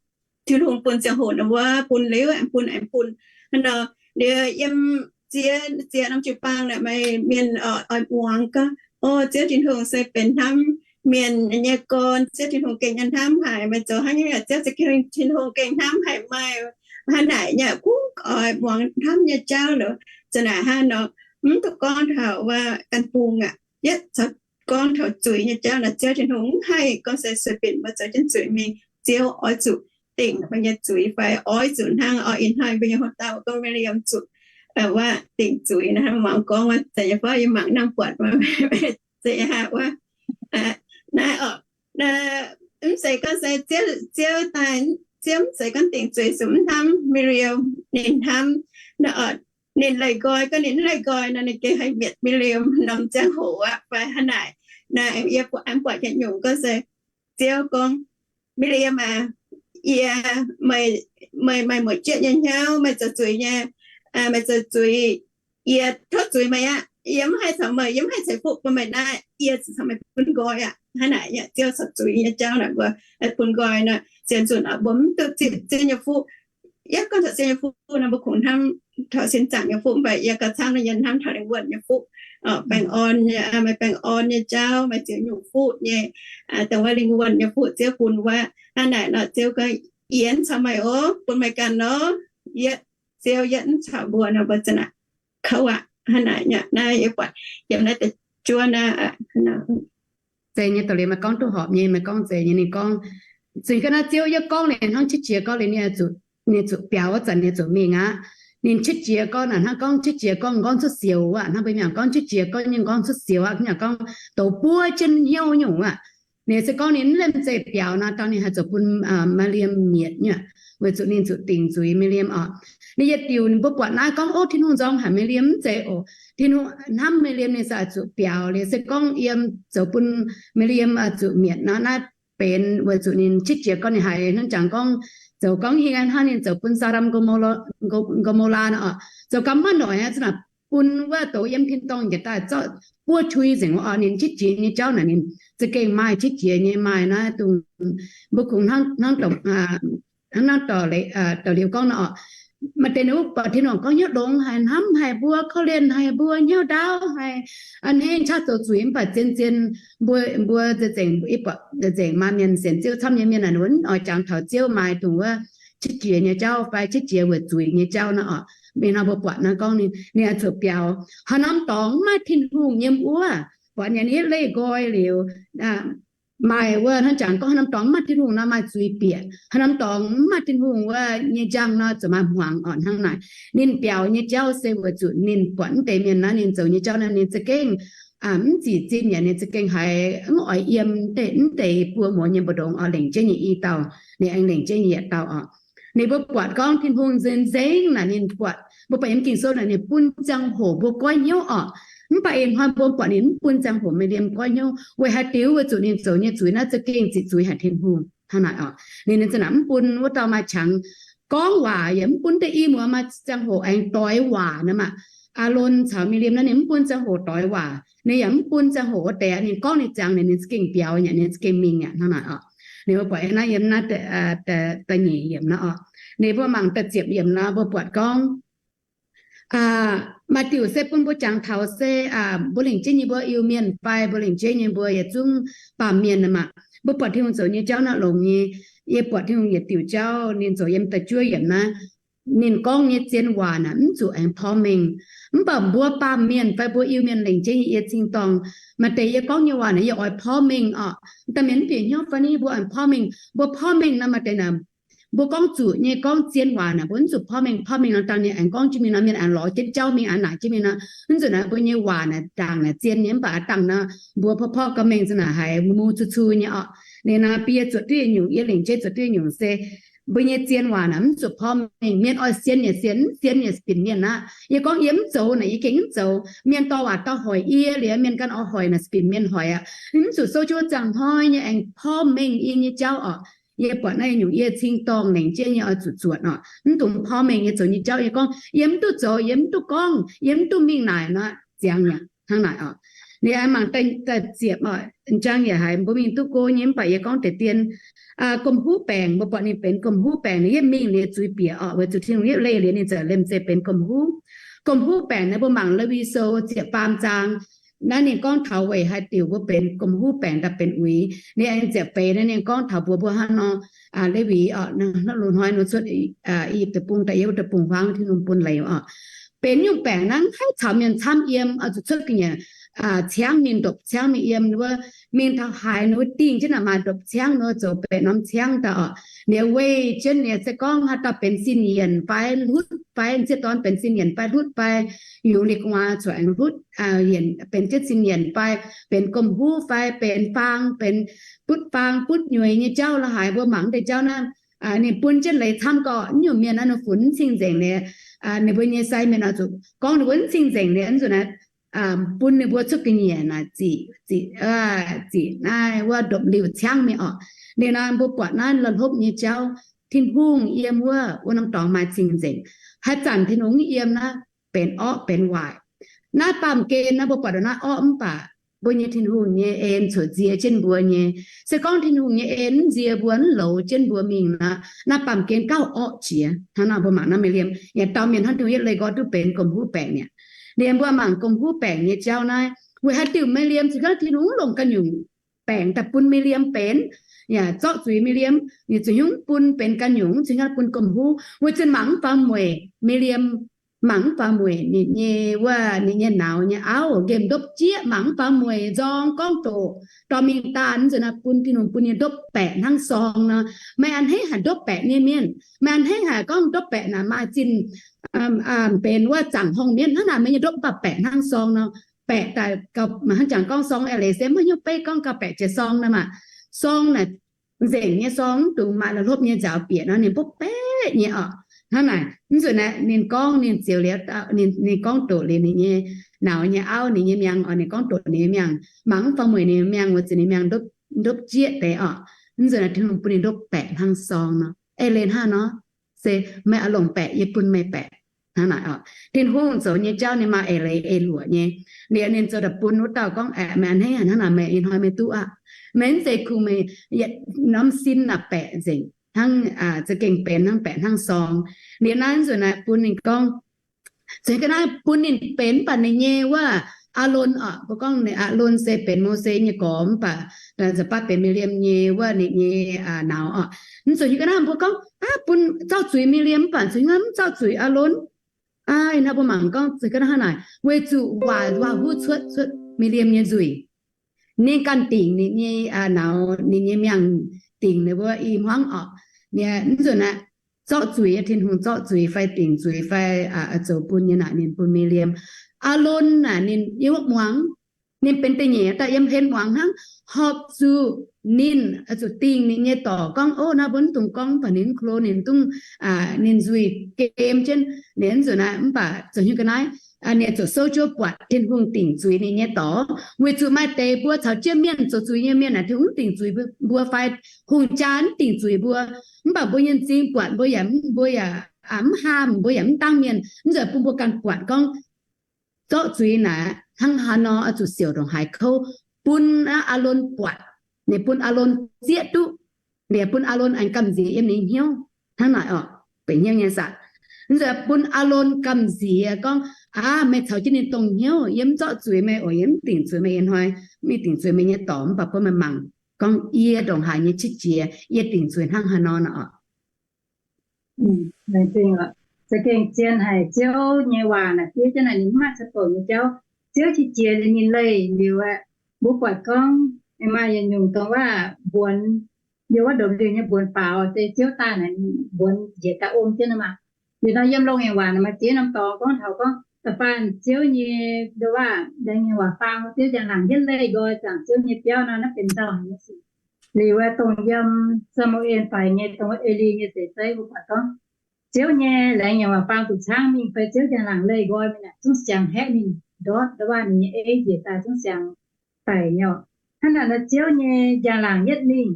Tin-Hungh bun ziangh hoc ninh mbuo bun liuz aengx bun aengx bun. Hnangv nor, liuz yiem ziex, ziex norm jiu-baang naaic maaih mienh oix muangx gorngv, o, Ziouv Tin-Hungh se benx hnamv mienh nyei gorn, Ziouv Tin-Hungh gengh nyei hnamv haic. Meih zoux hnangv nyungc, Ziouv Tin-Hungh gengh hnamv haic meih. Hnangv naaic nyei, kungx oix muangx hnamv nyei jauv liuz, za'gengh naaic hnangv nor, mv duqv gorngv taux wuov gan bung aqv. Yietv caux gorngv taux zuiz nyei jauv naaic, Ziouv Tin-Hungh mv haih gorngv se sueih binc mbuo zoux jienv zuiz mingh. Ziouv oix zuqc dingc mbuo nyei zuiz fai oix zuqc hnangv oix ih hnoi mbuo nyei hoc dauh gorngv Mbiriam zuqc wuov dingc zuiz naaic, hnangv muangx gorngv wuov, zanc nyei fai yie mangc nangh buatc wuov, zeiz haic wuov, naaiv oc, mv zeiz gorngv se Ziouv, Ziouv daaih, Ziouv mv zeiz gorngv dingc zuiz zuqc mv hnamv Mbiriam, ninh hnamv, ninh leih nqoi, gorngv ninh mv leih nqoi nor ninh gengh haih mietc Mbiriam norm ziangh hoc aqv fai hnangv naaic. Naaiv yie aengx buatc ganh nyungc gorngv se Ziouv gorngv, Mbiriam aac, yie, meih, meih maaih mueic jieqv nyei hnyouv, meih zoux zuiz nyei, meih zoux zuiz, yie tov zuiz meih aqv. Yie mv haih caux meih, yie mv haih ceix fuqv bun meih naaiv, yie zuqc caux meih bun nqoi aqv. Hnangv naaic nyei, Ziouv caux zuiz nyei jauv naaic mbuo bun nqoi nor, sienx nzunc oc, mbuo mv duqv zipv zien nyei fuqv. Yie gorngv taux zien nyei fuqv nor, mbuo kungx hnamv taux sin zaangc nyei fuqv, mv baac yie gauh camv nor yie hnamv taux lingh wuonh nyei fuqv. Baengh orn nyei, maaih baengh orn nyei jauv, maaih ziex nyungc fuqv nyei, dongh wuov lingh wuonh nyei fuqv Ziouv bun wuov. Hnangv naaic nor Ziouv gorngv, yie mv caux meih oc, bun meih ganh nor, yietv, Ziouv yietv mv caux mbuo nor, mbuo za'naaic kouv aqv. Hnangv naaic nyei, naaiv yie buatc yiem naaiv deix juov naaiv zeiz nyei, dongh liuz meih gorngv duqv horpc nyei, meih gorngv zeiz nyei. Ninh gorngv, zinh ga'naaiv Ziouv yie gorngv liuz hnangv qiex jiez gorngv liuz ninh zuqc, ninh zuqc biaux wuov zanc ninh zuqc mingh aqv. Ninh qiex jiez gorngv naaic hnangv gorngv qiex jiez gorngv nqorngv cuotv sioux aqv. Hnangv mbuo mienh gorngv qiex jiez gorngv nyei nqorngv cuotv sioux aqv, nyungc gorngv douz buov jienv hnyouv nyungc aqv. Ninh se gorngv ninh mv lemh zeih biaux nor, dangh ninh haih zoux bun Mbiriam mietc nyei. Weic zuqc ninh zuqc dingc zuiz Mbiriam oc. Ninh yietc diuc ninh mbuo buatc naaiv gorngv, ov, Tin-Hungh nzorng haic Mbiriam mv zeiz oc. Tin-Hungh hnamv Mbiriam ninh se zuqc biaux liuz se gorngv yiem zoux bun Mbiriam zuqc mietc nor, naaiv benx weic zuqc ninh qiex jiez gorngv ninh haiz hnangv jangx gorngv, zoux gorngv hingh hnangv ninh zoux bun Saa^ndam, Ngo^mo^laa nor oc, zoux gau maiv noic aqv, za'naaic bun wuov douz yiem tin-dorngh njiec daaih zorqv buov tui nzengc oc. Ninh qiex jiez nyei jauv naaic ninh za'gengh maaih qiex jiez nyei maaih naaiv dongh mbuo kungx hnangv, hnangv hnangv dorh liuz gorngv nor oc. Maaih deix ninh mbuo buatc Tin-Hungh gorngv hnyouv longx haic, hnamv haic mbuo, korv-lienh haic mbuo, hnyouv ndaauv haic, a'hneiv qaqv zoux zuiz, mv baac zien-zien mbuo, mbuo nzengc, yie buatc nzengc maaih mienh sienx Ziouv camv nyei mienh naaic, ninh mbuo mv oix jangx taux Ziouv maaih dongh wuov qiex jiez nyei jauv fai qiex jiez weic zuiz nyei jauv nor oc. Mingh nor mbuo buatc naaiv gorngv ninh, ninh oix zuqc biaux haaix norm dorngx mv maaih Tin-Hungh yiem wuov, buatc ninh yietv leih nqoi liuz, maaih wuov hnangv jangx gorngv haaix norm dorngx mv maaih Tin-Hungh nor maaih zuiz bieqc. Haaix norm dorngx mv maaih Tin-Hungh wuov nyei njang nor zuqc maaih hmuangx oc. Hnangv naaic, ninh biaux nyei jauv se weic zuqc ninh buatc mv deix mienh naaiv ninh zoux nyei jauv naaiv ninh za'gengh mv zic zinh yaac ninh za'gengh haiz mv oix yiem mv deix buo muoz nyei mbu'ndongx oc, lengc jienv nyei i dauh, ninh aengx lengc jienv nyei yietc dauh oc. Ninh mbuo buatc gorngv Tin-Hungh nzengc naaic ninh buatc, mbuo buatc yiem Ging-Sou naaic ninh bun ziangh hoc mbuo goiv hnyouv oc. Mv baac ih hnoi mbuo buatc ninh mv bun ziangh hoc Mbiriam goiv hnyouv weic haaix diuc? Weic zuqc ninh zoux nyei zuiz naaiv za'gengh ziqc zuiz haic Tin-Hungh. Hnangv naaic oc, ninh, ninh za'naaic mv bun wuov dauh maaih qangx gorngv waac, yaac mv bun deix i muoz maaih ziangh hoc aengx doix waac nor maah. Aalon caux Mbiriam naaiv ninh mv bun ziangh hoc doix waac, ninh yaac mv bun ziangh hoc wuov deix, ninh gorngv ninh ziangx ninh, ninh za'gengh biaux nyei, ninh za'gengh mingh aqv. Hnangv naaic oc. Ninh mbuo buatc naaiv yiem naaiv da'nyeic yiemc nor oc. Ninh mbuo mangc da'ziepc yiemc nor mbuo buatc gorngv, maaih diuc se bun mbuo jangx taux se mbuo lengc jeiv nyei mbuo Iu-Mienh fai mbuo lengc jeiv nyei mbuo yietc zungv baamh mienh nor maah. Mbuo buatc Tin-Hungh zoux nyei jauv naaiv longx nyei. Yie buatc Tin-Hungh yietc diuc jauv ninh zoux yiem da'juov yiemc naaiv, ninh gorngv nyei zien waac naaic mv zuqc aengx porv mengh. Mv baac mbuo baamh mienh fai mbuo Iu-Mienh lengc jeiv nyei yie cing-dorngh, maaih deix yie gorngv nyei waac naaic yie oix porv mengh oc. Da'mienh mv bieqc hnyouv fai ni mbuo aengx porv mengh. Mbuo porv mengh nor maaih deix naaic mbuo gorngv zuqc nyei gorngv zien waac naaic mbuo mv zuqc porv mengh. Porv mengh nor dangh ninh aengx gorngv jienv mingh nor, mienh aengx lorz jienv jauv mingh, aengx naaic jienv mingh nor, mv zuqc naaic mbuo nyei waac naaic ndaangc naaic zien nyei. Mv baac a'dangh nor mbuo porv porv gau mengh za'naaic haiz mu cu cu nyei oc. Ninh nor bun yie zuotc duqv yietc nyungc, yie lengc jeiv zuotc duqv yietc nyungc se mbuo nyei zien waac naaic mv zuqc porv mengh. Mienh oix sienx yaac sienx, mv sienx yaac binc mienh aqv. Yie gorngv yie mv zoux naaic yie gengh mv zoux. Mienh dorh waac dorh hoic yie liuz, mienh ganh oix hoic naaic binc mienh hoic aqv. Mv zuqc sou jiu zaangc hnoi nyei aengx porv mengh yie nyei jauv oc. Yie buatc naaiv nyungc yie cing-dorngh lengc jeiv nyei oix zuqc zuotc oc. Mv dungx porv mengh yie zoux nyei jauv. Yie gorngv yie mv duqv zoux, yie mv duqv gorngv, yie mv duqv mingh naaic nor ziangx yaac hnangv naaic oc. Ninh aengx mangc da'ziepc oc, njang yaac haiz mbuo mingh duqv go nyei, mv baac yie gorngv deix dien gomh huv baengc, mbuo buatc ninh benx gomh huv baengc, ninh yietv mingh liuz zuiz bieqc oc, weic zuqc Tin-Hungh yietv leih liuz ninh ziouc lemh zeih benx gomh huv. Gomh huv baengc naaiv mbuo mangc Lewi Sou ziepc faam zaang, Naaiv ninh gorngv taux weic haaix diuc mbuo benx gomh huv baengc daaih benx uix. Ninh aengx ziepc feix naaiv ninh gorngv taux mbuox mbuo hnangv nor, Lewi, lungh hnoi nor cuotv I^yipv Deic-Bung daaih yiem wuov deic-bung-huaang Tin-Hungh bun leiz oc. Benx nyungc baengc naaiv haih caux mienh camv yiem, oix zuqc cuotv ga'nyiec ciangv mingh, ndopv ciangv mingh yiem wuov, mingh taux haaix nor wuov dingh jienv naaic maaih ndopv ciangv nor zoux baeqc norm ciangv daaih oc. Ninh weih jienv ninh se gorngv haaix dauh benx sin yienc fai hlutv fai m'sieqv dorn benx sin yienc fai hlutv fai yungz li gu'nguaaz cuotv aengx hlutv, benx jienv sin yienc fai benx gomh huv fai benx faang, benx butv faang butv nyueix nyei jauv la'haaix, mbuo mangc deix jauv naaiv. Ninh bun jienv leiz camv gorqv nyungc mienh naaiv nor funx mv cing-nzengc liuz, ninh mbuo nyei sai mienh oix zuqc gorngv ninh mbuo mv cing-nzengc liuz, nzunc naaiv bun ninh mbuo cuotv ga'nyiec naaic ziqc, ziqc, ziqc naaiv wuov ndopv-liuh ciangv mingh oc. Ninh naaiv mbuo buatc naaiv la'hlopv nyei jauv, Tin-Hungh yiem wuov, wuov norm dorngx maaih cing-nzengc. Haaix zanc Tin-Hungh mv yiem naaiv benx orqv benx waaic. Naaiv baamh gen naaiv mbuo buatc ndongc naaiv orqv mv baac mbuo nyei Tin-Hungh nyei en cuotv nzie jienv mbuo nyei. Se gorngv Tin-Hungh nyei en mv nzie mbuo, mv louz jienv mbuo mingh nor, naaiv baamh gen gauh orqv jiex. Hnangv naaiv mbuo mangc naaiv Miev^liemh, yaac dauh mienh hnangv Tin-Hungh yietv leih nqoi duqv benx gomh huv baengc mi'aqv. Liemh mbuo mangc gomh huv baengc nyei jauv naaiv, weic haaix diuc Miev^liemh zuqc hnangv Tin-Hungh longc ganh nyungc baengc daaih bun Miev^liemh benx, yaac zorqv zuiz Miev^liemh, ninh zuqc hnyouv bun benx ganh nyungc, zuqc hnyouv bun gomh huv, weic zuqc mangc mv faaux mueic Miev^liemh, mangc mv faaux mueic ninh nyei wuov, ninh nyei nauz nyei auv nqemh ndopv jieqv, mangc mv faaux mueic nzorng gorngv doqc, dorh mingh daanh nzunc naaiv bun Tin-Hungh bun ninh ndopv baeqc hnangv sorng nor. Meih a'hneiv haic ndopv baeqc nyei mienh, meih a'hneiv haic gorngv ndopv baeqc naaic maaih zinh benx wuov zaangc horngh mienv hnangv naaic, meih nyei ndopv mv baac baeqc hnangv sorng nor. Baeqc daaih hnangv jangx gorngv sorng eix leiz se maiv hnyouv beiv gorngv gauh baeqc jiex sorng nor maah. Sorng naaic nzengc nyei sorng, mv dungx maaih la'hlopv nyei nzaaux bieqc nor, ninh mbopv baeqc nyei oc. Hnangv naaic, mv nzunc naaiv ninh gorngv ninh ziouc liuz, ninh gorngv doqc liuz ninh nyei nauz nyei auv, ninh nyei miangh oc, ninh gorngv doqc ninh nyei miangh, mangc mv faaux mueic ninh nyei miangh, weic zuqc ninh miangh ndopv jieqv deix oc. Mv nzunc naaiv Tin-Hungh bun ninh ndopv baeqc hnangv sorng nor. Eix leiz hnangv nor, se meih oix longc baeqc, yie bun meih baeqc. Hnangv naaic oc, Tin-Hungh zoux nyei jauv ninh maaih eix leiz eix luoqc nyei. Liuz ninh zoux daaih bun wuov dauh gorngv, aeqv, meih a'hneiv haic hnangv naaic, meih ih hnoi meih duqv aqv. Meih mv zeiz kungx meih norm sin naaic baeqc nzengc hnangv, za'gengh benx hnangv baeqc hnangv sorng. Liuz naaiv nzunc naaiv bun ninh gorngv, zuqc ga'naaiv bun ninh benx mv baac ninh nyei wuov Aalon oc, mbuo gorngv ninh Aalon se benx Mose nyei gorx mv baac nzunc baav benx Miev^liemh nyei wuov ninh nyei nauz oc. Mv zuqc hiuv ga'naaiv mbuo gorngv aav bun zorqv zuiz Miev^liemh mv baac zuqc hnangv mv zorqv zuiz Aalon. Ih hnoi mbuo mangc gorngv zuqc ga'naaiv hnangv naaic, weic zuqc waac waac-huv cuotv, cuotv Miev^liemh nyei nzuih. Ninh ganh dingc ninh nyei nauz, ninh nyei miangh dingc ninh mbuo i hmuangv oc. Mv nzunc aeqv, zorqv zuiz, Tin-Hungh zorqv zuiz fai dingc zuiz fai zoux bun nyei naaic ninh bun Miev^liemh. Aalon naaic ninh yiem wuov muangx, ninh benx da'nyeic daaih yiem hlen muangx hnangv, horpc zuqc ninh zuqc dingc ninh nyei dorc gorngv, ov, naaiv mbuo mv dungx gorngv, mv baac ninh mv klo, ninh mv dungx, ninh nzuih gem jienv. Ninh mv zuqc naaiv, mv baac zoux hnyouv ga'naaiv, ninh zuqc souv jiouv buatc Tin-Hungh dingc zuiz ninh nyei dorc, weic zuqc maaih deix mbuo caux jienv mienh zoux zuiz nyei mienh naaic, Tin-Hungh mv dingc zuiz mbuo fai hungh jaa mv dingc zuiz mbuo, mv baac mbuo nyei m'zing buatc mbuo yaac, mbuo yaac mv haamh, mbuo yaac mv dangv mienh. Mv nzunc bun mbuo ganh buatc gorngv zorqv zuiz naaic hnangv haaix nor oix zuqc siouc ndongc haaix kouv bun Aalon buatc, ninh bun Aalon zieqv duqv, liuz bun Aalon aengx gamh nziex yiem ninh hnyouv hnangv naaic oc, benx hnyouv nyei saah. Mv nzunc bun Aalon gamh nziex gorngv, aav, meih caux jienv ninh dongh hnyouv, yie mv zorqv zuiz meih oc, yie mv dingc zuiz meih, ih hnoi mv dingc zuiz meih nyei dorc, mv baac bun meih mangc gorngv yie ndongc haaix nyei qiex jiez, yie dingc zuiz hnangv haaix nor oc. Za'gengh zien haic, Ziouv nyei waac naaic fiev jienv naaic ninh mv maaih ca'bouc nyei jauv. Ziouv qiex jiez liuz ninh leih liuz aeqv, mbuo buatc gorngv maaih yietc nyungc dongh wuov mbuonx, yiem wuov ndopv-liuh nyei mbuonx faaux se Ziouv daaih naaic mbuonx njiec daaih om jienv nor maah. Liuz nor yiem Loz-Ngaengc Waac naaic maaih ziex norm dorngx gorngv taux gorngv da'faanh Ziouv nyei, ndongc wuov, Laengz Ngaengc Waac faang, Ziouv njang-laangc yietv leih nqoi zaangc Ziouv nyei biauv nor, naaiv benx nzauh haic nyei sic. Liuz wuov dongh yiem Saa^mu^en faix nyei, dongh wuov E^li nyei seix zeiv mbuo buatc gorngv, Ziouv nyei Laengz Ngaengc Waac faang zuqc caangv mingh fai Ziouv njang-laangc leih nqoi mingh naaic zungv siang haeqv ninh ndortv, ndongc wuov ninh nyei ei njiec daaih zungv siang daic nyei oc. Hnangv naaic nor Ziouv nyei njang-laangc yietv mingh,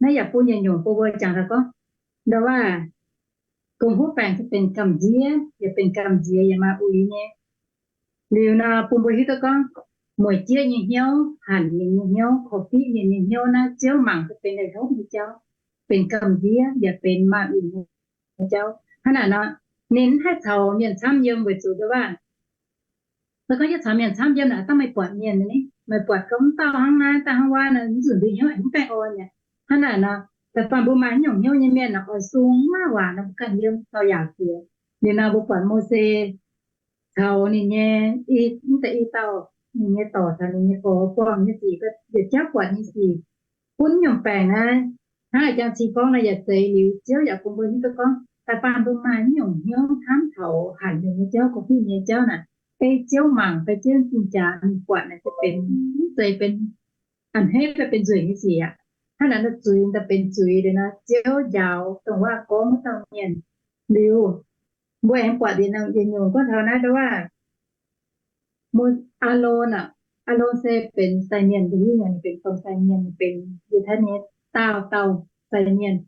naaiv yaac bun yietc nyungc bun mbuo jangx taux gorngv, ndongc wuov, gomh huv baengc se benx gamh nziex, yaac benx gamh nziex yaac maaih uix nyei. Liuz nor bun mbuo hiuv duqv gorngv, mueic jieqv nyei hnyouv, hanc mienh nyei hnyouv, korv-fiqv mienh nyei hnyouv naaiv, Ziouv mangc se benx la'hlopv nyei jauv, benx gamh nziex yaac benx maaih uix nyei jauv. Hnangv naaic nor, ninh mv haih caux mienh camv yiem weic zuqc ndongc wuov, Se gorngv yietv caux mienh camv yiem naaic, dangh meih buatc mienh ni, meih buatc gorngv mv dauh hnangv naaiv, dangh hnangv wuov nor, mv nzunc ndui hnyouv aengx mv baengh orn mi'aqv. Hnangv naaic nor, da'faanh mbuo maaih haaix nyungc hnyouv nyei mienh naaic, oix sung maiv waac nor, mbuo ganh yiem dorh yaac jiex. Liuz nor mbuo buatc Mose caux ninh nyei, mv deix i dauh, ninh nyei dorc caux ninh nyei gorx buangh nyei sic, yietc jauv buatc nyei sic, gunv nyungc baengc naaiv, hnangv a'jang cing gorngv naaiv yaac zeiz liuz, Ziouv yaac bun mbuo hiuv duqv gorngv da'faanh mbuo maaih haaix nyungc hnyouv hnamv taux hanc nyungc nyei jauv, gorngv-fingx nyei jauv naaic, ei Ziouv mangc fai Ziouv zinh jaax mingh buatc naaic, se benx, mv zeiz benx a'hneiv fai benx nzueic nyei sic aqv. Hnangv naaic nor zuiz daaih benx zuiz liuz nor, Ziouv njaaux dongh waac gorngv wuov dauh mienh. Liuz mbuo aengx buatc yietc nyungc gorngv taux naaiv ndau waac, Aalon aac, Aalon se benx sai mienh, mbuo hiuv nyei, ninh benx domh sai mienh, ninh benx Yiutai nyei daauh dauh sai mienh.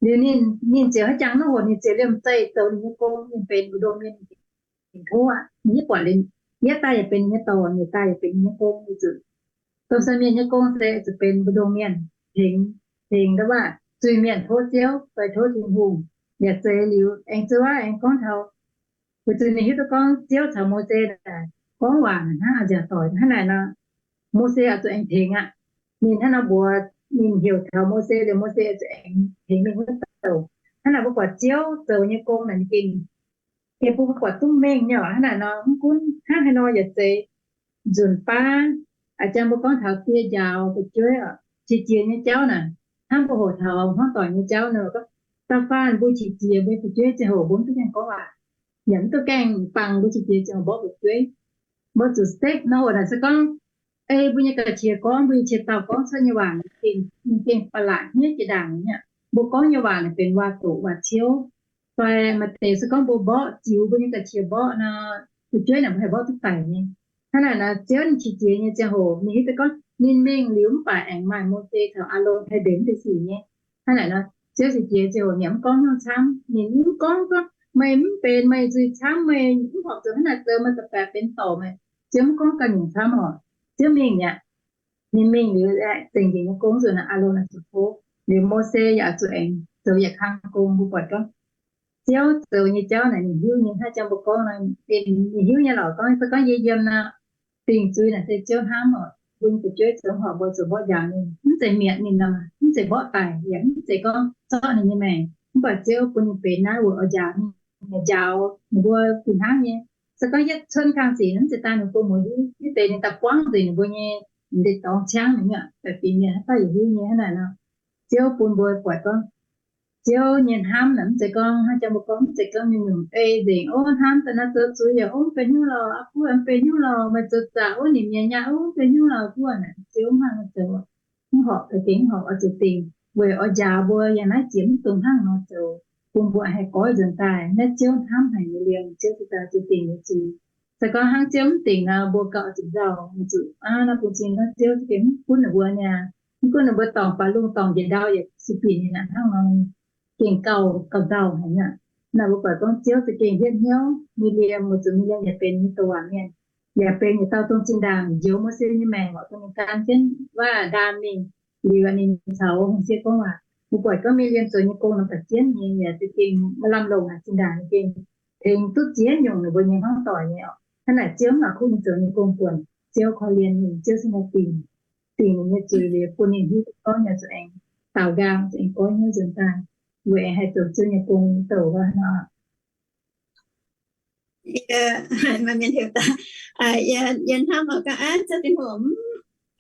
Liuz ninh, ninh ziouc haaix jangx nor hoc ninh ziouc liemh zeih zoux ninh nyei gong, ninh benx mbu'ndongx mienh tov aqv. Ninh yietv buatc liuz, yietv daaih yaac benx ninh nyei dorc, yietv daaih yaac benx ninh nyei gong, weic zuqc domh sai mienh nyei gong se zuqc benx mbu'ndongx mienh tengx, tengx ndau waac zuiz-mienh tov Ziouv fai tov Tin-Hungh. Yaac zeiz liuz aengx zuov aengx gorngv taux, weic zuqc ninh hiuv duqv gorngv Ziouv caux Mose naaic gorngv waac hnangv a'nziaauc doic hnangv naaic nor, Mose oix zuqc aengx tengx aqv. Ninh hnangv nor mbuox, ninh heuc taux Mose liuz, Mose oix zuqc aengx tengx mingh wuov douc. Hnangv naaic mbuo buatc Ziouv zoux nyei gong naaic ninh gengh, gengh bun mbuo buatc duqv mengh nyei oc. Hnangv naaic nor mv gunv hnangv haaix nor yaac zeiz, nzunc baav a'jang mbuo gorngv taux die njaaux fu'jueiv oc, qiex jiez nyei jauv naaic, hnangv mbuo hoqc taux hmuangv doic nyei jauv nor, gorngv da'faanh mbuo qiex jiez mbuo fu'jueiv ziangh hoc mbuo mv duqv gaengh gorngv waac, yaac mv duqv gaengh bangc mbuo qiex jiez ziangh hoc mborqv fu'jueiv. Mbuo zuqc stekv nor oc naaic se gorngv ei mbuo nyei ga'qiex gorngv, mbuo nyei qiex dauh gorngv cuotv nyei waac, ninh gengh ba'laqc hniev jiex ndaangc nyei aqv. Mbuo gorngv nyei waac naaic benx waac-doqc waac-ciouv. Fai maaih deix se gorngv mbuo mborqv, ziux mbuo nyei ga'qiex mborqv nor, fu'jueiv naaic mbuo haih mborqv duqv daic nyei. Hnangv naaic nor, Ziouv ninh qiex jiez nyei ziangh hoc ninh hiuv duqv gorngv ninh mingh liuz mv baac aengx maaih Mose caux Aalon haih nzengc mv deix sic nyei. Hnangv naaic nor, Ziouv qiex jiez ziangh hoc ninh mv gorngv hnyouv camv, ninh mv gorngv gorngv meih mv benx, meih nzuih camv, meih mv horpc zoux hnangv naaic zoux, meih da'baeqc benx dorc meih. Ziouv mv gorngv ganh nyungc camv oc. Ziouv mingh mi'aqv. Ninh mingh liuz aeqv, zengc njiec nyei gong zuqc naaic Aalon oix zuqc hopv, liuz Mose yaac zuqc aengx zoux yietc kang gong. Mbuo buatc gorngv Ziouv zoux nyei jauv naaic ninh hiuv nyei, hnangv jang mbuo gorngv nor, ninh hiuv nyei lorqc. Gorngv se gorngv yie yiem nor, dingc zuiz naaic se Ziouv hnamv oc. Bun fu'jueiv zoux horpc mbuo zuqc mborqv njaaux ninh, mv zeiz mietc ninh nor, mv zeiz mborqv daic, yaac mv zeiz gorngv zorqv ninh nyei maengc. Mv baac Ziouv bun ninh benx naaiv weic oix njaaux ninh, njaaux ninh mbuo fih hnangv nyei. Se gorngv yietv cuotv kang sic nor, mv zeiz daaih ninh mbuo muoz hiuv, mv deix ninh daaih buangv nzengc ninh mbuo nyei, ninh deix dorngx ciangv ninh aqv. Da'feix mienh haaix dauh yaac hiuv nyei hnangv naaic nor. Ziouv bun mbuo buatc gorngv Ziouv nyei hnamv naaic mv zeiz gorngv hnangv jang mbuo gorngv, mv zeiz gorngv nyungc-nyungc ei nzengc, ov, hnamv daaih naaiv zoux zuiz yaac, ov, mv benx hnyouv lorh, ov, mv benx hnyouv lorh, meih zoux zaqc, ov, ninh mienh nyaah, ov, mv benx hnyouv lorh, mbuo naaic Ziouv mv hnangv nor zoux. Mv horpc, gengh mv horpc, oix zuqc dingc, weic oix njaaux mbuo yangh naaiv jiex mv dungx hnangv nor zoux, bun mbuo haih goiv nzuonx daaih naaiv Ziouv hnamv haic nyei liemh. Ziouv se daaih zuqc dingc nyei zuiz. Se gorngv hnangv Ziouv mv dingc nor, mbuo gauh oix zuqc nzauh, weic zuqc aav, naaiv bun cing gorngv Ziouv za'gengh mv gunv ninh mbuo niaa, mv gunv ninh mbuo dorngc baac lungh dorngc njiec ndau yaac sueih binc nyei naaic hnangv nor, gengh gauh gauh nzauh haic aqv. Naaic mbuo buatc gorngv Ziouv za'gengh hietv hnyouv mingh liemh, weic zuqc mingh liemh yaac benx nyei doz waac mienh, yaac benx yietc dauh dongh zinh ndaangc njoux Mose nyei maengc oc, dongh ninh gan jienv waac-ndaam mingh liuz, ninh caux hungh sieqv gorngv waac. Mbuo buatc gorngv mingh liemh zoux nyei gong nor baac jienv nyei, yaac za'gengh maaih lamh longc aqv. Zinh ndaangc ninh gengh tengx duqv ziex nyungc ninh mbuo nyei hmuangv doic nyei oc. Hnangv naaic Ziouv mv baac kuv ninh zoux nyei gong buonc, Ziouv korv-lienh ninh, Ziouv cingx daaih dingc, dingc ninh nyei zuiz liuz bun ninh hiuv duqv gorngv yaac zuqc aengx daaux nqaang, zuqc aengx goiv hnyouv nzuonx daaih, weic aengx haih zoux Ziouv nyei gong douc wuov nor. Yie, maaih mienh heuc daaih, yie, yie hnamv oix gorngv, aav, Ziouv Tin-Hungh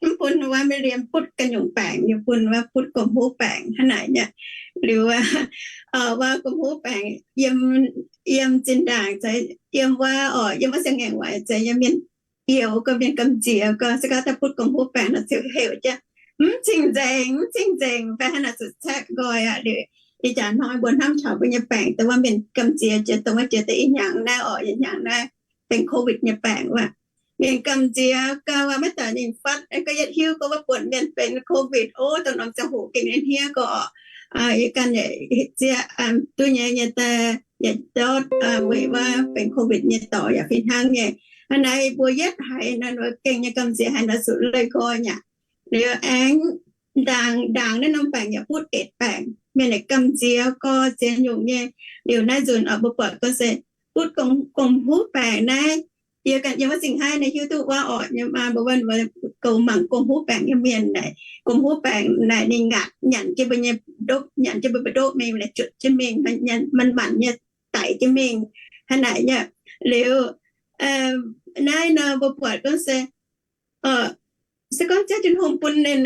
mv bun wuov mingh liemh butv ganh nyungc baengc, yie bun wuov butv gomh huv baengc hnangv naaic nyei. Liuz wuov, wuov gomh huv baengc yiem, yiem zinh ndaangc, yiem wuov oc, yiem wuov siang-ngaengc waaic zeiz yiem mienh bioux gorx, mienh gamh nziex gorx, se gorngv daaih butv gomh huv baengc nor ziouc heuc jienv, mv cing nzengc, mv cing nzengc, fai hnangv naaic zuqc caeqv nqoi aqv. Liuz ih jaax hnoi mbuo hnamv taux mbuo nyei baengc dongh wuov mienh gamh nziex jiex, dongh wuov jiex daaih ih hnyangx naaiv oc, ih hnyangx naaiv benx covid nyei baengc wuov. Mienh gamh nziex gauh waac maiv daaih ninh fatv, gorngv yietv hiuv gorngv wuov buonc mienh benx covid, ov, dongh norm ziangh hoc gengh hniev gorx. Yie ganh zieqv duqv nyei, nyei daaih yietc ndortv weic wuov benx covid nyei dorc yaac fih hnangv nyei. Hnangv naaic mbuo yietv haiz nor, gengh nyei gamh nziex haiz nor zuqc leih nqoi aqv. Liuz aengx ndaangc, ndaangc naaiv norm baengc yaac butv eix baengc. Mienh naaic gamh nziex gorx ziex nyungc nyei. Liuz naaiv nzunc oix mbuo buatc gorngv se butv gomh huv baengc naaiv, yie ganh yiem wuov zingh haiv naaiv hiuv duqv wuov orqc nyei maa mbuo wuov goux mangc gomh huv baengc nyei mienh naaic, gomh huv baengc naaic ninh ngaatc nyanc jienv mbuo nyei ndopv, nyanc jienv mbuo mbu'ndoqv mingh naaic juotc jienv mingh, manc-manc nyei daic jienv mingh hnangv naaic nyei. Liuz naaiv nor mbuo buatc gorngv se se gorngv Ziouv Tin-Hungh bun ninh,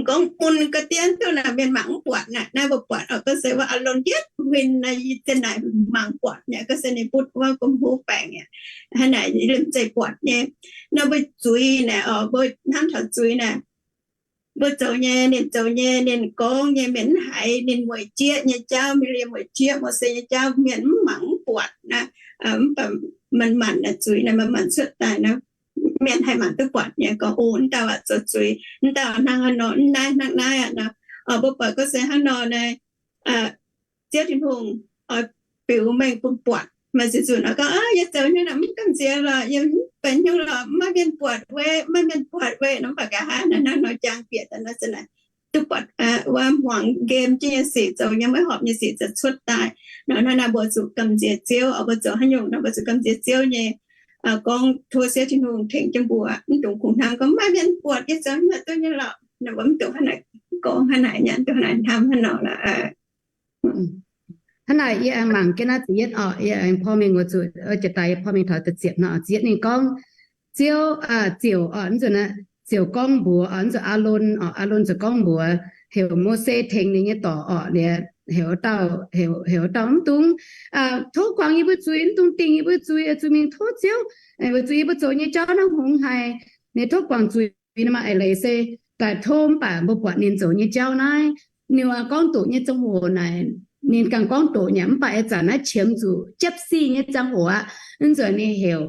gorngv bun ga'diev duqv naaic mienh mangc mv buatc naaic. Naaiv mbuo buatc oc, gorngv se wuov Aalon yietv huin naaic, yie zien naaic mangc buatc nyei, gorngv se ninh butv wuov gomh huv baengc aqv. Hnangv naaic liemh zeih buatc nyei. Nor mbuo zuiz naaic oc, mbuo hnamv taux zuiz naaic, mbuo zoux nyei, ninh zoux nyei, ninh gorngv nyei mienh mv haiz, ninh mueic jieqv nyei jauv, Miriam mueic jieqv Mose nyei jauv, mienh mv mangc mv buatc naaic, mv baac manc-manc naaic zuiz naaic manc-manc cuotv daaih nor, mienh haih mangc duqv buatc nyei gorngv, O, mv dauh aqc zoux zuiz, mv dauh hnangv haaix nor, mv naaiv hnangv naaiv aqv nor. Mbuo buatc gorngv se hnangv nor naaic, Ziouv Tin-Hungh oix biux mengh bun buatc. Maaih ziex nzunc oix gorngv, Yie zoux nyei naaic mv gamh nziex lorqc, yie mv benx hnyouv lorqc, mv maaih mienh buatc weic, mv maaih mienh buatc weic nor, mv baac nqa'haav naaiv hnangv nor jang bieqc daaih nor se naaic duqv buatc wuov hmuangx nqemh jienv nyei sic, zoux nyei maiv horpc nyei sic ziouc cuotv daaih nor. Hnangv naaic mbuo zuqc gamh nziex Ziouv oc. Mbuo zoux haaix nyungc nor mbuo zuqc gamh nziex Ziouv nyei, gorngv tov Ziouv Tin-Hungh tengx jienv mbuo, mv dungx kungx hnamv gorngv mv maaih mienh buatc yie zoux nyei duqv nyei lorqc. Mbuo mv dungx hnangv naaic gorngv, hnangv naaic nyanc, dungx hnangv naaic hnamv hnangv nor lorqc. Hnangv naaic yie aengx mangc jienv naaiv ziepc yietv oc, yie aengx porv mengh oix zuqc, jiex daaih yie porv mengh taux da'ziepc nor, ziepc yietv ninh gorngv, Ziouv, ziouc oc, ziouc gorngv mbuox oc, zuqc Aalon oc, Aalon ziouc gorngv mbuox, heuc Mose tengx ninh nyei dorc oc, liuz heuc dauh, heuc dauh mv dungx, tov guangc yie mbuo zuiz, mv dungx dingh yie mbuo zuiz, zuqc mingh tov Ziouv, weic zuqc yie mbuo zoux nyei jauv naaiv hngongx haic. Ninh tov guangc zuiz nor, maaih eix leiz se daaih tov, mv baac mbuo buatc ninh zoux nyei jauv naaiv, ninh gorngv doqc nyei ziangh hoc naaic, ninh ganh gorngv doqc nyei, mv baac ih zanc naaiv qiemx zuqc jiepv sic nyei ziangh hoc aqv. Naaiv nzunc ninh heuc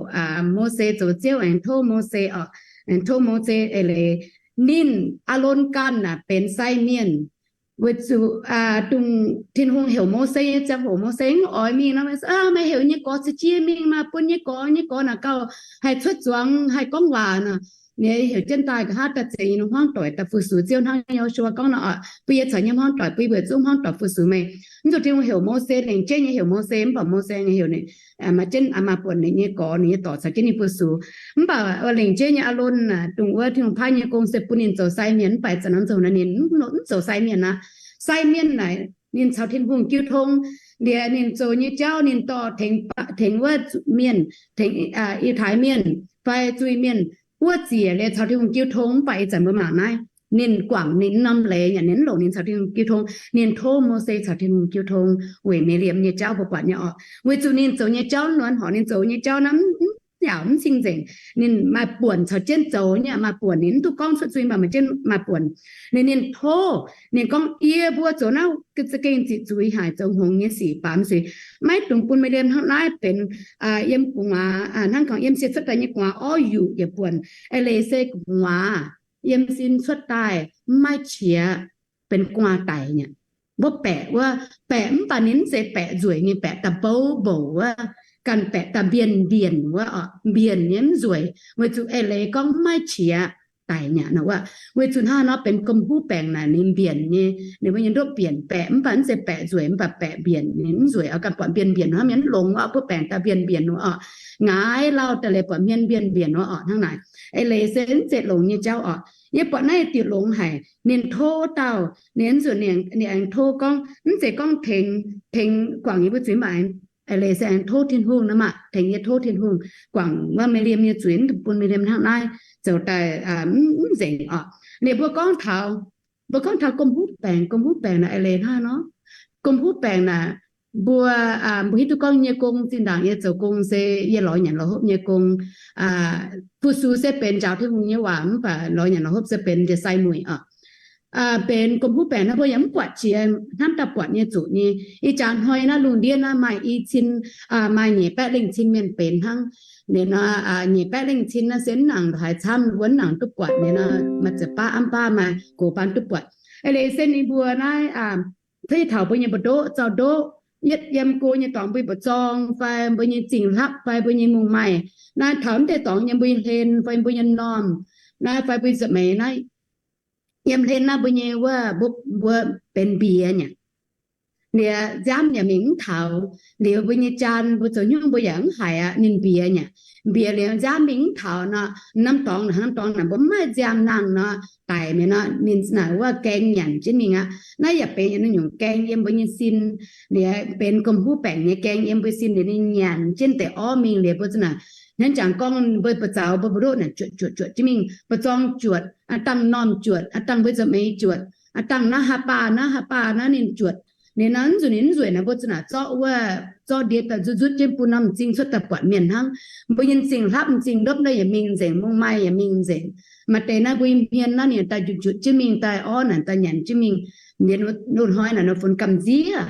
Mose zoux Ziouv aengx tov Mose oc, aengx tov Mose eix leiz, ninh, Aalon ganh naaic benx sai mienh, weic zuqc dongh Tin-Hungh heuc Mose nyei ziangh hoc, Mose mv oix mingh nor, meih heuc nyei gorx caux jienv mingh maah, bun nyei gorx, nyei gorx naaic gauh haih cuotv zuangx, haih gorngv waac nor. Ninh heuc jienv daaih nqa'haav daaih ziouc yiem hmuangv doic daaih fu-sux Ziouv hnangv Yo^su^waa gorngv nor, bun yie caux nyei hmuangv doic, bun yie mbuo zungv hmuangv doic fu-sux meih. Mv zuqc Tin-Hungh heuc Mose, lengc jeiv nyei heuc Mose, mv baac Mose heuc ninh maaih jienv aqv, maaih buonc ninh nyei gorx, ninh nyei dorc caux jienv ninh fu-sux. Mv baac lengc jeiv nyei Aalon aah, dongh wuov Tin-Hungh paaiv nyei gong se bun ninh zoux sai mienh, mv baac ih zanc nor zoux naaic ninh mv zoux sai mienh aqv. Sai mienh naaic ninh caux Tin-Hungh jiu tong, liuz ninh zoux nyei jauv ninh dorh tengx, tengx wuov mienh, tengx Yiutai mienh fai zuiz-mienh wuov ziec liuz caux Tin-Hungh jiu tong. Mv baac ih zanc mbuo mangc naaiv, ninh guangc ninh norm leiz yaac ninh mv longc ninh caux Tin-Hungh jiu tong. Ninh tov Mose caux Tin-Hungh jiu tong weic Miriam nyei jauv mbuo buatc nyei oc. Weic zuqc ninh zoux nyei jauv luonx horc, ninh zoux nyei jauv naaiv mv yaauc mv cing-nzengc. Ninh maaih buonc caux jienv zoux nyei, maaih buonc ninh mv duqv gorngv cuotv zuiz, mv baac maaih jienv maaih buonc. Ninh, ninh tov, ninh gorngv, yie mbuo zoux naaiv za'gengh ziqc zuiz haic, zoux hngongx nyei sic, baamz zuiz. Maiv dungx bun Miriam hnangv naaiv benx yiem gu'nguaaz, hnangv gorngv yiem sie cuotv daaih nyei gu'nguaaz orv yuqc yietc buonc. Eix leiz se gu'nguaaz yiem sin cuotv daaih mv maaih qiex, benx gu'nguaaz daic nyei. Wuov baeqc wuov, baeqc mv baac ninh mv zeiz baeqc nzueic, ninh baeqc da'bouv mbouc wuov, ganh baeqc da'mbienh mbienc wuov, mbienc nyei mv nzueic, weic zuqc eix leiz gorngv mv maaih qiex, daic nyei nor wuov. Weic zuqc hnangv nor benx gomh huv baengc naaic ninh mbienc nyei, ninh mbuo nyei ndopv mbienc, baeqc mv baac mv zeiz baeqc nzueic, mv baac baeqc mbienc ninh mv nzueic oc. Ganh buatc mbienc mbienc nor mienh mv longx wuov, buov baengc daaih mbienc mbienc nor oc, ngaaix lauh daaih leiz buatc hmien mbienc mbienc nor oc. Hnangv naaic, eix leiz se mv zeiz longx nyei jauv oc. Yie buatc naaiv diuc longx haic. Ninh tov dauh, ninh nzunc ninh aengx tov gorngv, mv zeiz gorngv tengx, tengx guangc yie mbuo zuiz mv baac eix leiz se aengx tov Tin-Hungh nor maah, tengx yie tov Tin-Hungh guangc wuov Miriam nyei zuiz, mv dungx bun Miriam hnangv naaiv zoux daaih mv nzengc oc. Liuz mbuo gorngv taux, mbuo gorngv taux gomh huv baengc, gomh huv baengc naaic eix leiz hnangv nor. Gomh huv baengc naaic, mbuo, mbuo hiuv duqv gorngv yie nyei gong, zinh ndaangc yie zoux gong se yie lorz nyanc lorz hopv nyei gong. Fu-sux se benx njaaux Tin-Hungh nyei waac, mv baac lorz nyanc lorz hopv se benx ndie-sai muic oc. Benx gomh huv baengc naaiv mbuo yaac mv buatc jiex, hnamv daaih buatc nyei zuqc nyei. Ih jaax hnoi naaiv lungh ndiev naaiv maaih i cin, maaih nyeic baeqv lengh cin mienh benx hnangv. Ninh nor, nyeic baeqv lengh cin naaiv se mv nangc haaix camv, mbuo mv nangc duqv buatc. Ninh nor maaih ziepc baav amv baav, maaih gox baan duqv buatc. Eix leiz se ninh mbuo naaiv, taux mbuo nyei mbu'ndoqv, zaux ndoqv, yietv yiem go nyei dorngx mbuo nyei mbu'zorng fai mbuo nyei zingh hlapv fai mbuo nyei mungh maaih, naaiv taux mv deix dorngx yiem mbuo nyei hlen fai mbuo nyei m'normh, naaiv fai mbuo za'meix naaiv, yiem hlen naaiv mbuo nyei wuov, mbuo benx mbiex nyei. Liuz nziaamv yaac mingh mv taux. Liuz mbuo nyei jaan mbuo zoux hnyouv mbuo yaac mv haiz aqv, ninh mbiex nyei. Mbiex liuz nziaamv mingh mv taux nor, norm dorngx naaic, norm dorngx naaic mbuo mv maaih nziaamv nangh nor, daic mi'aqv nor, ninh naaic wuov gaeng nyanc jienv mingh aqv. Naaiv yaac benx nyungc gaeng yiem mbuo nyei sin. Liuz benx gomh huv baengc nyei gaeng yiem mbuo sin liuz ninh nyanc jienv deix orv mingh liuz mbuo za'naaic hnangv jangx gorngv mbuo buoz zaux mbuo mbu'ndoqv naaic juotc juotc juotc jienv mingh, buoz zorng juotc, a'dangh m'normh juotc, a'dangh mbuo zoux meix juotc, a'dangh naaiv haaix baah naaiv haaix baah naaiv ninh juotc. Liuz nor nzueic ninh nzueic naaic mbuo za'naaic zorqv wuov, zorqv ndie daaih nzutv nzutv jienv bun norm m'zing cuotv daaih buatc mienh hnangv. Mbuo nyei m'zing hlapv, m'zing ndopv naaiv yaac mingh nzengc, mungh maaih yaac mingh nzengc. Maaih deix naaiv mbuo nyei hmien naaiv ninh daaih njutc njutc jienv mingh daaih orv naaic daaih nyanc jienv mingh. Liuz loz-hnoi naaic ninh funx gamh nziev.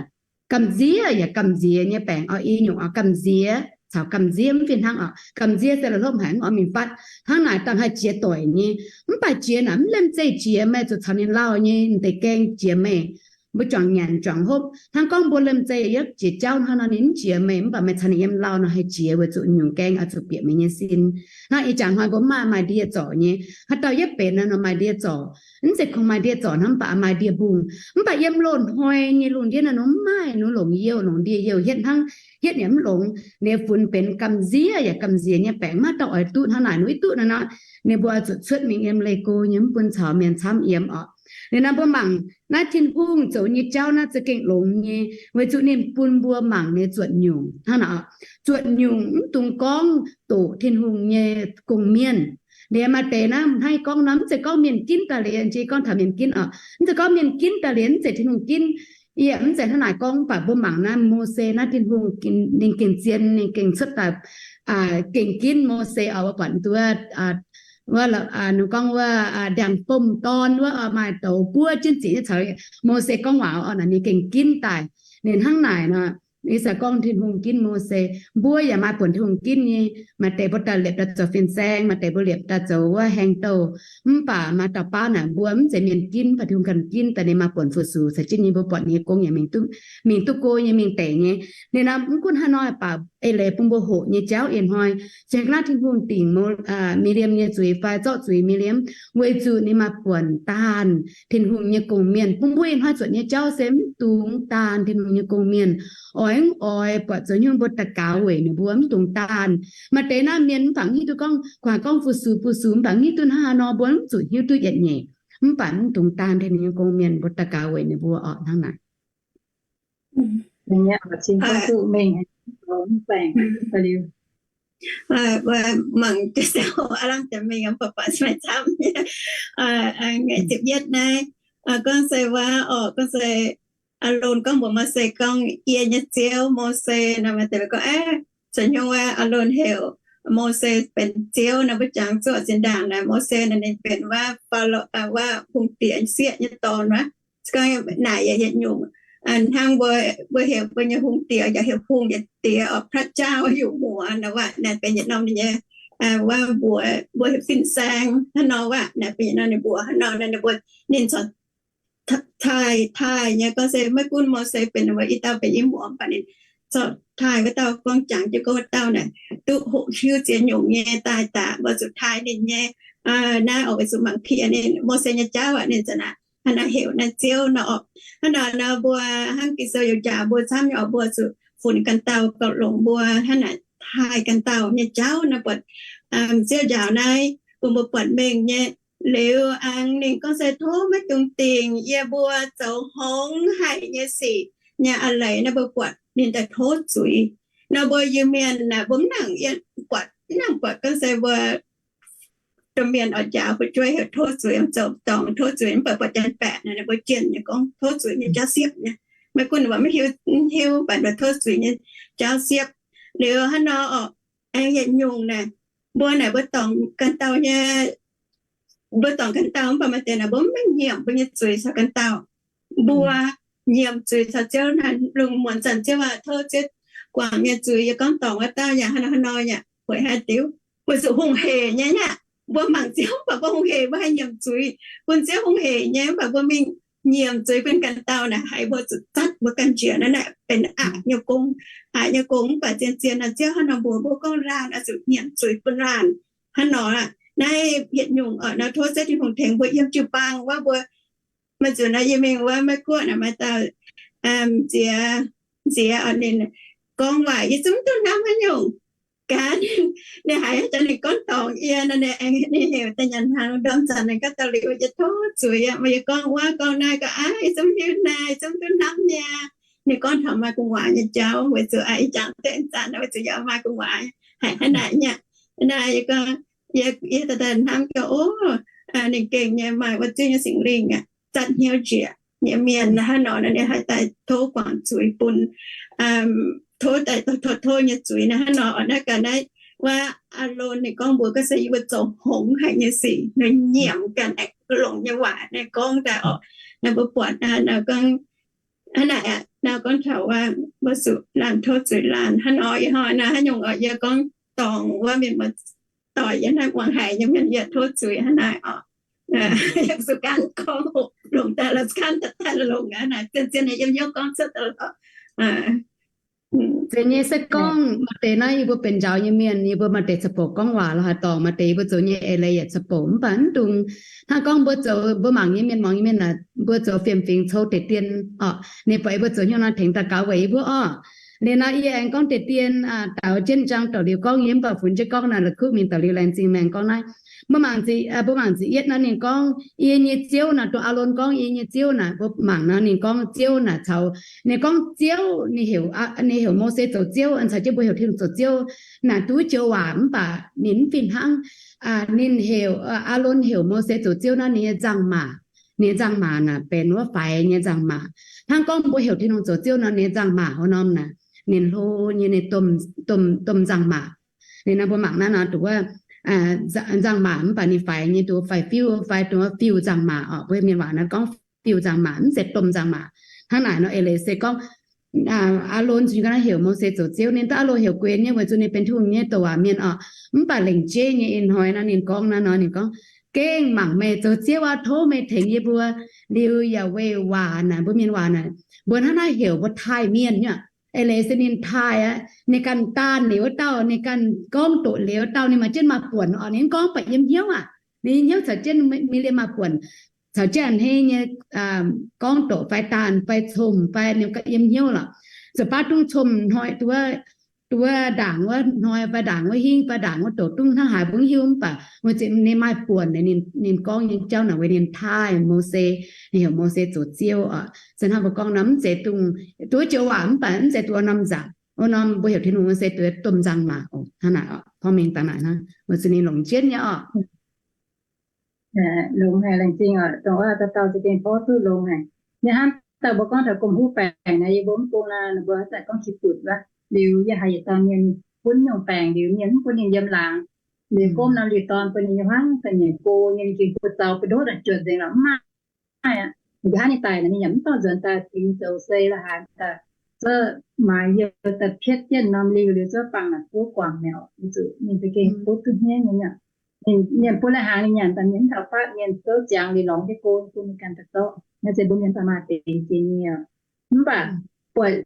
Gamh nziev yaac gamh nziex nyei baengc oc, i nyungc oix gamh nziex caux gamh nziev mv fih hnangv oc. Gamh nziev se la'hlopv haic mv oix mingh fatv. Hnangv naaic dangh haih jiex doic nyei. Mv baac jiex naaic mv lemh zeih jiex, meih zuqc caux ninh lauh nyei, deix gaeng jiex meih. Mbuo juangc nyanc juangc hopv. Hnangv gorngv mbuo lemh zeih yietv jiex jauv hnangv nor ninh mv jiex meih, mv baac meih caux ninh yiem lauh nor haih jiex weic zuqc nyungc gaeng oix zuqc bieqc meih nyei sin. Hnangv ih jaax hnoi mbuo mv maaih maaih ndie zorc nyei, haaix dauh yietv benx nor maaih ndie zorc. Mv zeiz kungx maaih ndie zorc hnangv, mv baac maaih ndie mbungh. Mv baac yiem loz-hnoi nyei lungh ndiev naaiv nor mv maaih, ninh longc youh, longc ndie youh hietv hnangv, hietv yaac mv longx. Ninh funx benx gamh nziev yaac gamh nziex nyei baengc, maiv dauh oix duqv hnangv naaic. Ninh mv duqv naaic nor, ninh mbuo zuqc cuotv mingh yiem leih go nyei, mv bun caux mienh camv yiem oc. Liuz nor mbuo mangc naaiv Tin-Hungh zoux nyei jauv naaiv za'gengh longx nyei, weic zuqc ninh bun mbuo mangc ninh zuotc nyungc hnangv naaic. Zuotc nyungc mv dungx gorngv doqc Tin-Hungh nyei gong-mienh. Liuz maaih deix naaiv hnangv gorngv nor, mv zeiz gorngv mienh ginv daaih liuz, gorngv taux mienh ginv oc, mv zeiz gorngv mienh ginv daaih liuz mv zeiz Tin-Hungh ginv. Yie mv zeiz hnangv naaic gorngv, mv baac mbuo mangc naaiv Mose naaiv Tin-Hungh ninh gengh zien, ninh gengh cuotv daaih, gengh ginv Mose oc. Mbuo buatc duqv wuov, ninh gorngv wuov ndiangx-fomh dorn wuov oc, maaih douz buov jienv ziqc nyei caux Mose gorngv waac oc, naaic ninh gengh ginv daaih. Ninh hnangv naaic nor, ih zanc gorngv Tin-Hungh ginv Mose. Mbuo yaac maaih buonc Tin-Hungh ginv nyei. Maaih deix mbuo daaih liepc daaih zoux fin-saeng, maaih deix mbuo liepc daaih zoux wuov haeng douh. Mv baac maaih dauh baav naaic mbuo mv zeiz mienh ginv, mv baac Tin-Hungh ganh ginv daaih, ninh maaih buonc fu-sux caux jienv nyei, mbuo buatc ninh nyei gong yaac mingh duqv, mingh duqv go nyei, mingh deix nyei. Ninh naaiv mv gunv haaix nor baac eix leiz bun mbuo hoqc nyei jauv ih hnoi. Cingx ga'naaiv Tin-Hungh dingc Mi^li^am nyei zuiz fai zorqv zuiz Mi^li^am, weic zuqc ninh maaih buonc daanh Tin-Hungh nyei gong-mienh. Bun mbuo ih hnoi zuotc nyei jauv se mv dungx daanh Tin-Hungh nyei gong-mienh. Oix mv oix buatc zoux hnyouv mbuo daux gaux weic ninh mbuo mv dungx daanh. Maaih deix naaiv mienh mv baac hiuv duqv gorngv, kuangx gorngv fu-sux fu-sux, mv baac hiuv duqv hnangv haaix nor mbuo mv zuqc hiuv duqv yietc nyeic. Mv baac mv dungx daanh Tin-Hungh nyei gong-mienh, mbuo daux gaux weic ninh mbuo oc, hnangv naaic. Mangc aav lamh jiex mingh, mv baac baac maaih camv nyei. Ngaengc ziepc yietv naaiv, gorngv se wuov oc, gorngv se Aalon gorngv mbuox Mose gorngv, Yie nyei Ziouv, Mose. Naaiv maaih deix gorngv, zoux hnyouv wuov Aalon heuc Mose benx ziouv nor, mbuo jangx zuoqv zinh ndaangc naaic Mose naaic ninh benx wuov Faalo, wuov hungh diex sieqv nyei dorn wuov. Gorngv naaic yaac yietc nyungc hnangv mbuo, mbuo heuc mbuo nyei hungh diex yaac heuc hungh nyei diex oc, พระเจ้าอยู่หัว naaic wuov, naaic benx yietc norm ninh nyei wuov mbuox, mbuo heuc fin-saeng hnangv nor wuov, naaic benx yietc norm ninh mbuox hnangv nor, ninh mbuo ninh corc taaih, taaih nyei gorngv se maiv gunv Mose benx wuov i dauh benx i muoz, mv baac ninh corc taaih wuov dauh gorngv jangx jienv gorngv wuov dauh naaic duqv hoqc hiuv ziex nyungc nyei daaih daaih, mbuo zuqc taaih ninh nyei. Naaiv oix weic zuqc mangc piex ninh Mose nyei jauv aqv, ninh za'naaic hnangv naaic heuc naaiv ziouv nor oc. Hnangv naaic nor mbuo hnangv Ging-Sou youz jaax mbuo camv nyei oc, mbuo zuqc funx ganh dauh gauh longx mbuo hnangv naaic taaih ganh dauh nyei jauv nor buatc ziouv njaaux naaiv bun mbuo buatc mengh nyei. Liuz aengx ninh gorngv se tov maiv dungx dingc yie mbuo zoux hngongx haic nyei sic nyei a'leiz nor mbuo buatc ninh daaih tov zuiz. Nor mbuo Iu-Mienh naaic mbuo mv nangc buatc, mv nangc buatc gorngv se mbuo domh mienh oix njaaux fu'jueiv heuc tov zuiz, zoux dorngc tov zuiz, mv baac buatc janx-baeqc naaic ninh mbuo jienh nyei gorngv tov zuiz nyei jauv siepv nyei. Maiv gunv ninh mbuo maiv hiuv, mv hiuv, mv baac ninh mbuo tov zuiz nyei jauv siepv. Liuz hnangv nor oc, aengx yietc nyungc naaic, mbuo naaic mbuo dorngc ganh dauh nyei, mbuo dorngc ganh dauh mv baac maaih deix naaic mbuo mv maiv nyiemc mbuo nyei zuiz caux ganh dauh. Mbuo nyiemc zuiz caux Ziouv naaic, lungh muonz zanc Ziouv aac, tov Ziouv guangc nyei zuiz, yie gorngv dorngc wuov dauh yaac hnangv nor hnangv nor yaac hoic haaix diuc. Weic zuqc hungh hec nyei aqv. Mbuo mangc Ziouv mv baac mbuo hungh hec, mbuo haih nyiemc zuiz bun Ziouv hungh hec nyei, mv baac mbuo mingh nyiemc zuiz bun ganh dauh naaic, haiz mbuo zuqc zatv mbuo ganh njiec naaiv naaic benx aqc nyei gong. Aqc nyei gong mv baac zien-zien nor Ziouv hnangv nor mbuox mbuo gorngv laanh oix zuqc nyiemc zuiz bun laanh. Hnangv nor aqv. Naaiv yietc nyungc oc, nor tov Ziouv Tin-Hungh tengx mbuo yiem jiu-baang wuov mbuo. Maaih nzunc naaiv yie mingh wuov Meiv Guoqv naaic maaih dauh nziex, nziex oc ninh gorngv waac yie zungv duqv hnamv haaix nyungc gaax. Ninh haiz jangx ninh gorngv dorngc yie nor, ninh aengx ninh heuc daaih nyanc hnaangx ndorm zanc ninh gorngv daaih liuz yie tov zuiz aqv, meih yie gorngv wuov gorngv naaiv gorngv aav, yie zungv hiuv naaiv, zungv duqv hnamv nyei. Ninh gorngv taux maaih gu'nguaaz nyei jauv weic zuqc ih jangx deix zanc weic zuqc yaac maaih gu'nguaaz haic hnangv naaic nyei. Naaiv yie gorngv, yie daaih hnamv gorngv, ov, ninh gengh nyei maaih wuov Ziouv nyei Singx Lingh aqv, zatv hnyouv njiec nyei mienh hnangv nor, ninh haih daaih tov guangc zuiz bun, tov daaih tov, tov nyei zuiz naaiv hnangv nor. Naaiv gaax naaiv wuov Aalon ninh gorngv mbuox ga'sie yie mbuo zoux hngongx haic nyei sic, ninh nyiemc ganh aengx longx nyei waac naaiv gorngv daaih oc. Naaiv mbuo buatc naaiv gorngv hnangv naaic aqv, naaiv gorngv taux wuov mbuo zuqc laanh tov zuiz laanh hnangv nor. Ih hnoi naaiv haaix nyungc oc, yie gorngv dorngc wuov mienh muoz-doic yiem naaiv muangx haic nyei mienh, yie tov zuiz hnangv naaic oc. Yie zuqc gaanv gorngv oc, longc daaih la'kanv daaih longc aqv naaic, zien-zien nyei yiem hnyouv gorngv cuotv daaih lorqc. Zeiz nyei se gorngv maaih deix naaiv yie mbuo benx njaaux nyei mienh, yie mbuo maaih deix ca'bouc gorngv waac lorz haaix dorngc, maaih deix yie mbuo zoux nyei eix leiz yaac ca'bouc, mv baac mv dungx hnangv gorngv mbuo zoux, mbuo mangc nyei mienh, muangx nyei mienh naaic, mbuo zoux fiem-fingx cou deix dien oc, ninh buatc yie mbuo zoux hnyouv nor tengx daux gaux weic yie mbuo oc. Liuz nor yie aengx gorngv deix dien, daux jienv njang daux liuz gorngv yie mv baac funx jienv gorngv naaic la'kuqv mingh daux liuz laengz zingh maengx gorngv naaiv. Mbuo mangc ziepc, mbuo mangc ziepc yietv naaiv ninh gorngv, yie nyei Ziouv naaic, dongh Aalon gorngv yie nyei Ziouv naaic, mbuo mangc nor ninh gorngv Ziouv naaic caux, ninh gorngv Ziouv, ninh heuc, ninh heuc Mose zoux Ziouv, caux jienv mbuo heuc Tin-Hungh zoux Ziouv naaic duqv joux waac mv baac ninh mv fih hnangv. Ninh heuc, Aalon heuc Mose zoux Ziouv naaiv ninh nyei nzangc-maac, ninh nyei nzangc-maac naaic benx wuov faix nyei nzangc-maac. Hnangv gorngv mbuo heuc Tin-Hungh zoux Ziouv nor, ninh nyei nzangc-maac wuov norm naaic, ninh hlo nyei, ninh domh, domh nzangc-maac. Liuz nor mbuo mangc naaiv nor, dongh wuov nzangc-maac mv baac ninh faix nyei, dongh faix-fiuv fai dongh wuov fiuv nzangc-maac oc. Mbuo mienh waac naaiv gorngv fiuv nzangc-maac, mv zeiz domh nzangc-maac. Hnangv naaic nor eix leiz se gorngv Aalon zuqc ga'naaiv heuc Mose zoux Ziouv, ninh da'Aalon heuc gueix nyei weic zuqc ninh benx Tin-Hungh nyei douc waac mienh oc. Mv baac lengc jeiv nyei ih hnoi naaiv ninh gorngv naaiv nor, ninh gorngv, gengh mangc meih zoux Ziouv aqv, tov meih tengx yie mbuo. Liuz yaac weic waac naaic, mbuo mienh waac naaic, mbuo hnangv naaiv heuc mbuo taaih mienh nyei. Eix leiz se ninh taaih aqv, ninh ganh daanh liuz wuov dauh, ninh ganh gorngv doqc liuz wuov dauh, ninh maaih jienv maaih buonc oc, ninh gorngv baac yiem hnyouv aqv, ninh yiem hnyouv caux jienv mingh liemh maaih buonc, caux jienv a'hneiv nyei gorngv doqc fai daanh fai cong-mengh fai ninh yiem hnyouv lorqc. Ziouc baav dungv cong-mengh hnoi, duqv wuov ndaangc wuov hnoi fai ndaangc wuov hingv fai ndaangc wuov doqc dungv hnangv haaix mbuo mv hiuv, mv baac weic zuqc ninh maaih buonc, ninh gorngv nyei jauv naaic weic ninh taaih Mose, ninh heuc Mose zoux Ziouv oc. Se hnangv mbuo gorngv nor, mv zeiz dongh duqv joux waac mv baac mv zeiz dongh wuov norm nzangc. Wuov norm mbuo heuc Tin-Hungh se dongh domh nzangc-maac oc. Hnangv naaic oc, gorngv mingh dangh naaic hnangv, weic zuqc ninh longc jienv nyei oc. Longx haic, laengz zingh oc. Dongh wuov dauh dauh za'gengh porv duqv longx haic. Ninh hnamv daaih mbuo gorngv taux gomh huv baengc naaiv, yie mbuo mv bung naaic, mbuo haaix zanc gorngv kibbutz wuov. Liuz yie haiz yietc dauh mienh bun nyungc baengc liuz mienh mv bun ninh yiem laangz. Liuz gomh norm liuz dorn bun ninh nyei hmuangv daaih nyanc go nyei, ninh gengh buoz-zaux buoz-ndotv juotc nzengc lorqc, mv maaih aqv. Ninh hnangv ninh daic naaic, ninh yaac mv dorh nzuonx daaih tengx zoux sei la'haaix daaih, zuov maaiz youh daaih pietv jienv norm liuh liuz zuov bangc naaic duqv guangc mi'aqv. Weic zuqc ninh za'gengh butv duqv hniev nyei aqv. Ninh mienh bun lai-hnaangx ninh nyanc daaih, mienh mv taux fatv, mienh zouv ziangx liuz lorngx jienv go, ninh bun ninh ganh daaih zorqv. Naaiv se mbuo mienh daaih maaih deix jiex nyei. Mv baac buatc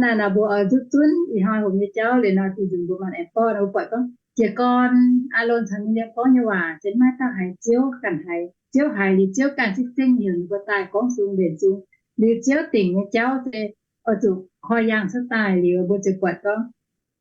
naaiv nor mbuo oix nzuqc zunv ih hnoi hopv nyei jauv liuz nor, diuh nzunc mbuo maaih aengx borqv nor, mbuo buatc gorngv jiez gorn Aalon caux Miqv^li^am gorngv nyei waac se maiv dauh haiz Ziouv ganh haiz. Ziouv haiz liuz, Ziouv ganh zipv zingv heuc ninh mbuo daaih gorngv sung mbenc sung. Liuz Ziouv dingc nyei jauv se oix zuqc koi yangh cuotv daaih liuz, mbuo ziouc buatc gorngv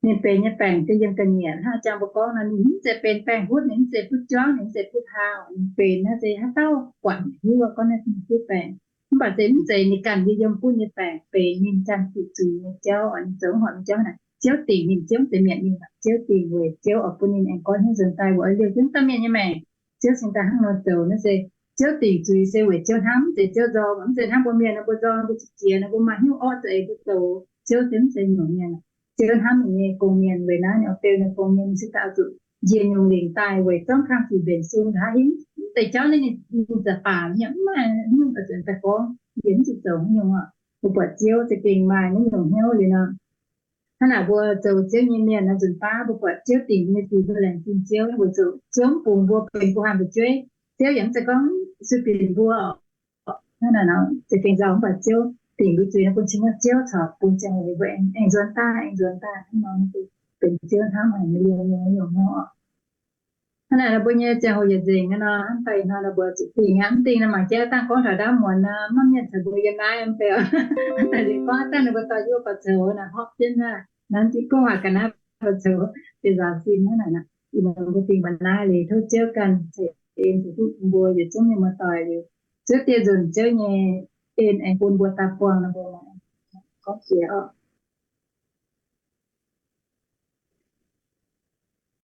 ninh benx nyei baengc se yiem ga'nyiec hnangv jang mbuo gorngv nor, ninh mv zeiz benx baengh hutv, ninh mv zeiz butv juangv, ninh mv zeiz butv haa, ninh benx naaiv se haaix dauh buatc hiuv gorngv naaiv se ninh butv baengc. Mv baac se mv zeiz ninh ganh yiem butv nyei baengc, benx ninh ganh zuqc zuiz nyei jauv, ninh zoux mv horpc nyei jauv naaic. Ziouv dingc ninh, Ziouv mv zeiz mietc ninh, Ziouv dingc weic Ziouv oix bun ninh aengx goiv hnyouv nzuonx daaih weic oix liouh jienv dauh mienh nyei maengc. Ziouv cingx daaih hnangv nor zoux naaiv se Ziouv dingc zuiz se weic Ziouv hnamv, mv zeiz Ziouv nzorng, mv zeiz hnangv mbuo mienh nor, mbuo nzorng, mbuo qiex qiex nor, mbuo maaih hnyouv orqv za'eix mbuo zoux. Ziouv se mv zeiz nyungc mienh. Ziouv hnamv ninh nyei gong-mienh weic naaiv ninh oix beu ninh gong-mienh, ninh cingx daaih oix zuqc njiec nyungc lingc daaih weic zorngv kang sic mbenc sung nqa'haav hingv. Mv deix jauv naaiv ninh, ninh za'baac mienh mv maaih hnyouv oix zuqc daaih gorngv, yie mv zuqc zoux haaix nyungc oc. Mbuo buatc Ziouv za'gengh maaih naaiv nyungc hnyouv liuz nor, hnangv naaic mbuo zoux Ziouv nyei mienh nor, nzunc baav mbuo buatc Ziouv dingc nyei zuiz, mbuo laengz zingh Ziouv, weic zuqc Ziouv mv bungx mbuo benx mbuo haamh fu'jueiv. Ziouv yaac mv zeiz gorngv sueih binc mbuo. Hnangv naaic nor za'gengh nzauh, mv baac Ziouv dingc mbuo zuiz nor, bun cing nyei Ziouv caux bun ziangh hoc mbuo aengx nzuonx daaih, aengx nzuonx daaih. Hnangv nor benx Ziouv hnamv haic nyei liuz nyei nyungc hnyouv oc. Hnangv naaic mbuo nyei ziangh hoc yietc nzengc nor, hnangv daaih ih hnoi ninh mbuo zuqc dingh aqv. Mv dingh naaiv mangc jiex dangh gorngv taux ndaamv muonz nor, maiv mienh caux mbuo yiem naaiv mv bei oc. Daaih liuz gorngv dangh ninh mbuo dorh yie mbuo buatc zoux naaic, horpc jienv naaiv, nanv jienv gorngv waac ga'naaiv buatc zoux, deix nzaaux sin hnangv naaic. Ih muonz mbuo dingh mbuo naaiv liuz, tov Ziouv ganh ceix en ceix fuqv bun mbuo yietc zungv nyei muoz-doic liuz, Ziouv dieh nzunc Ziouv nyei en aengx bun mbuo daaih buangh nor, mbuo gorngv jiex oc.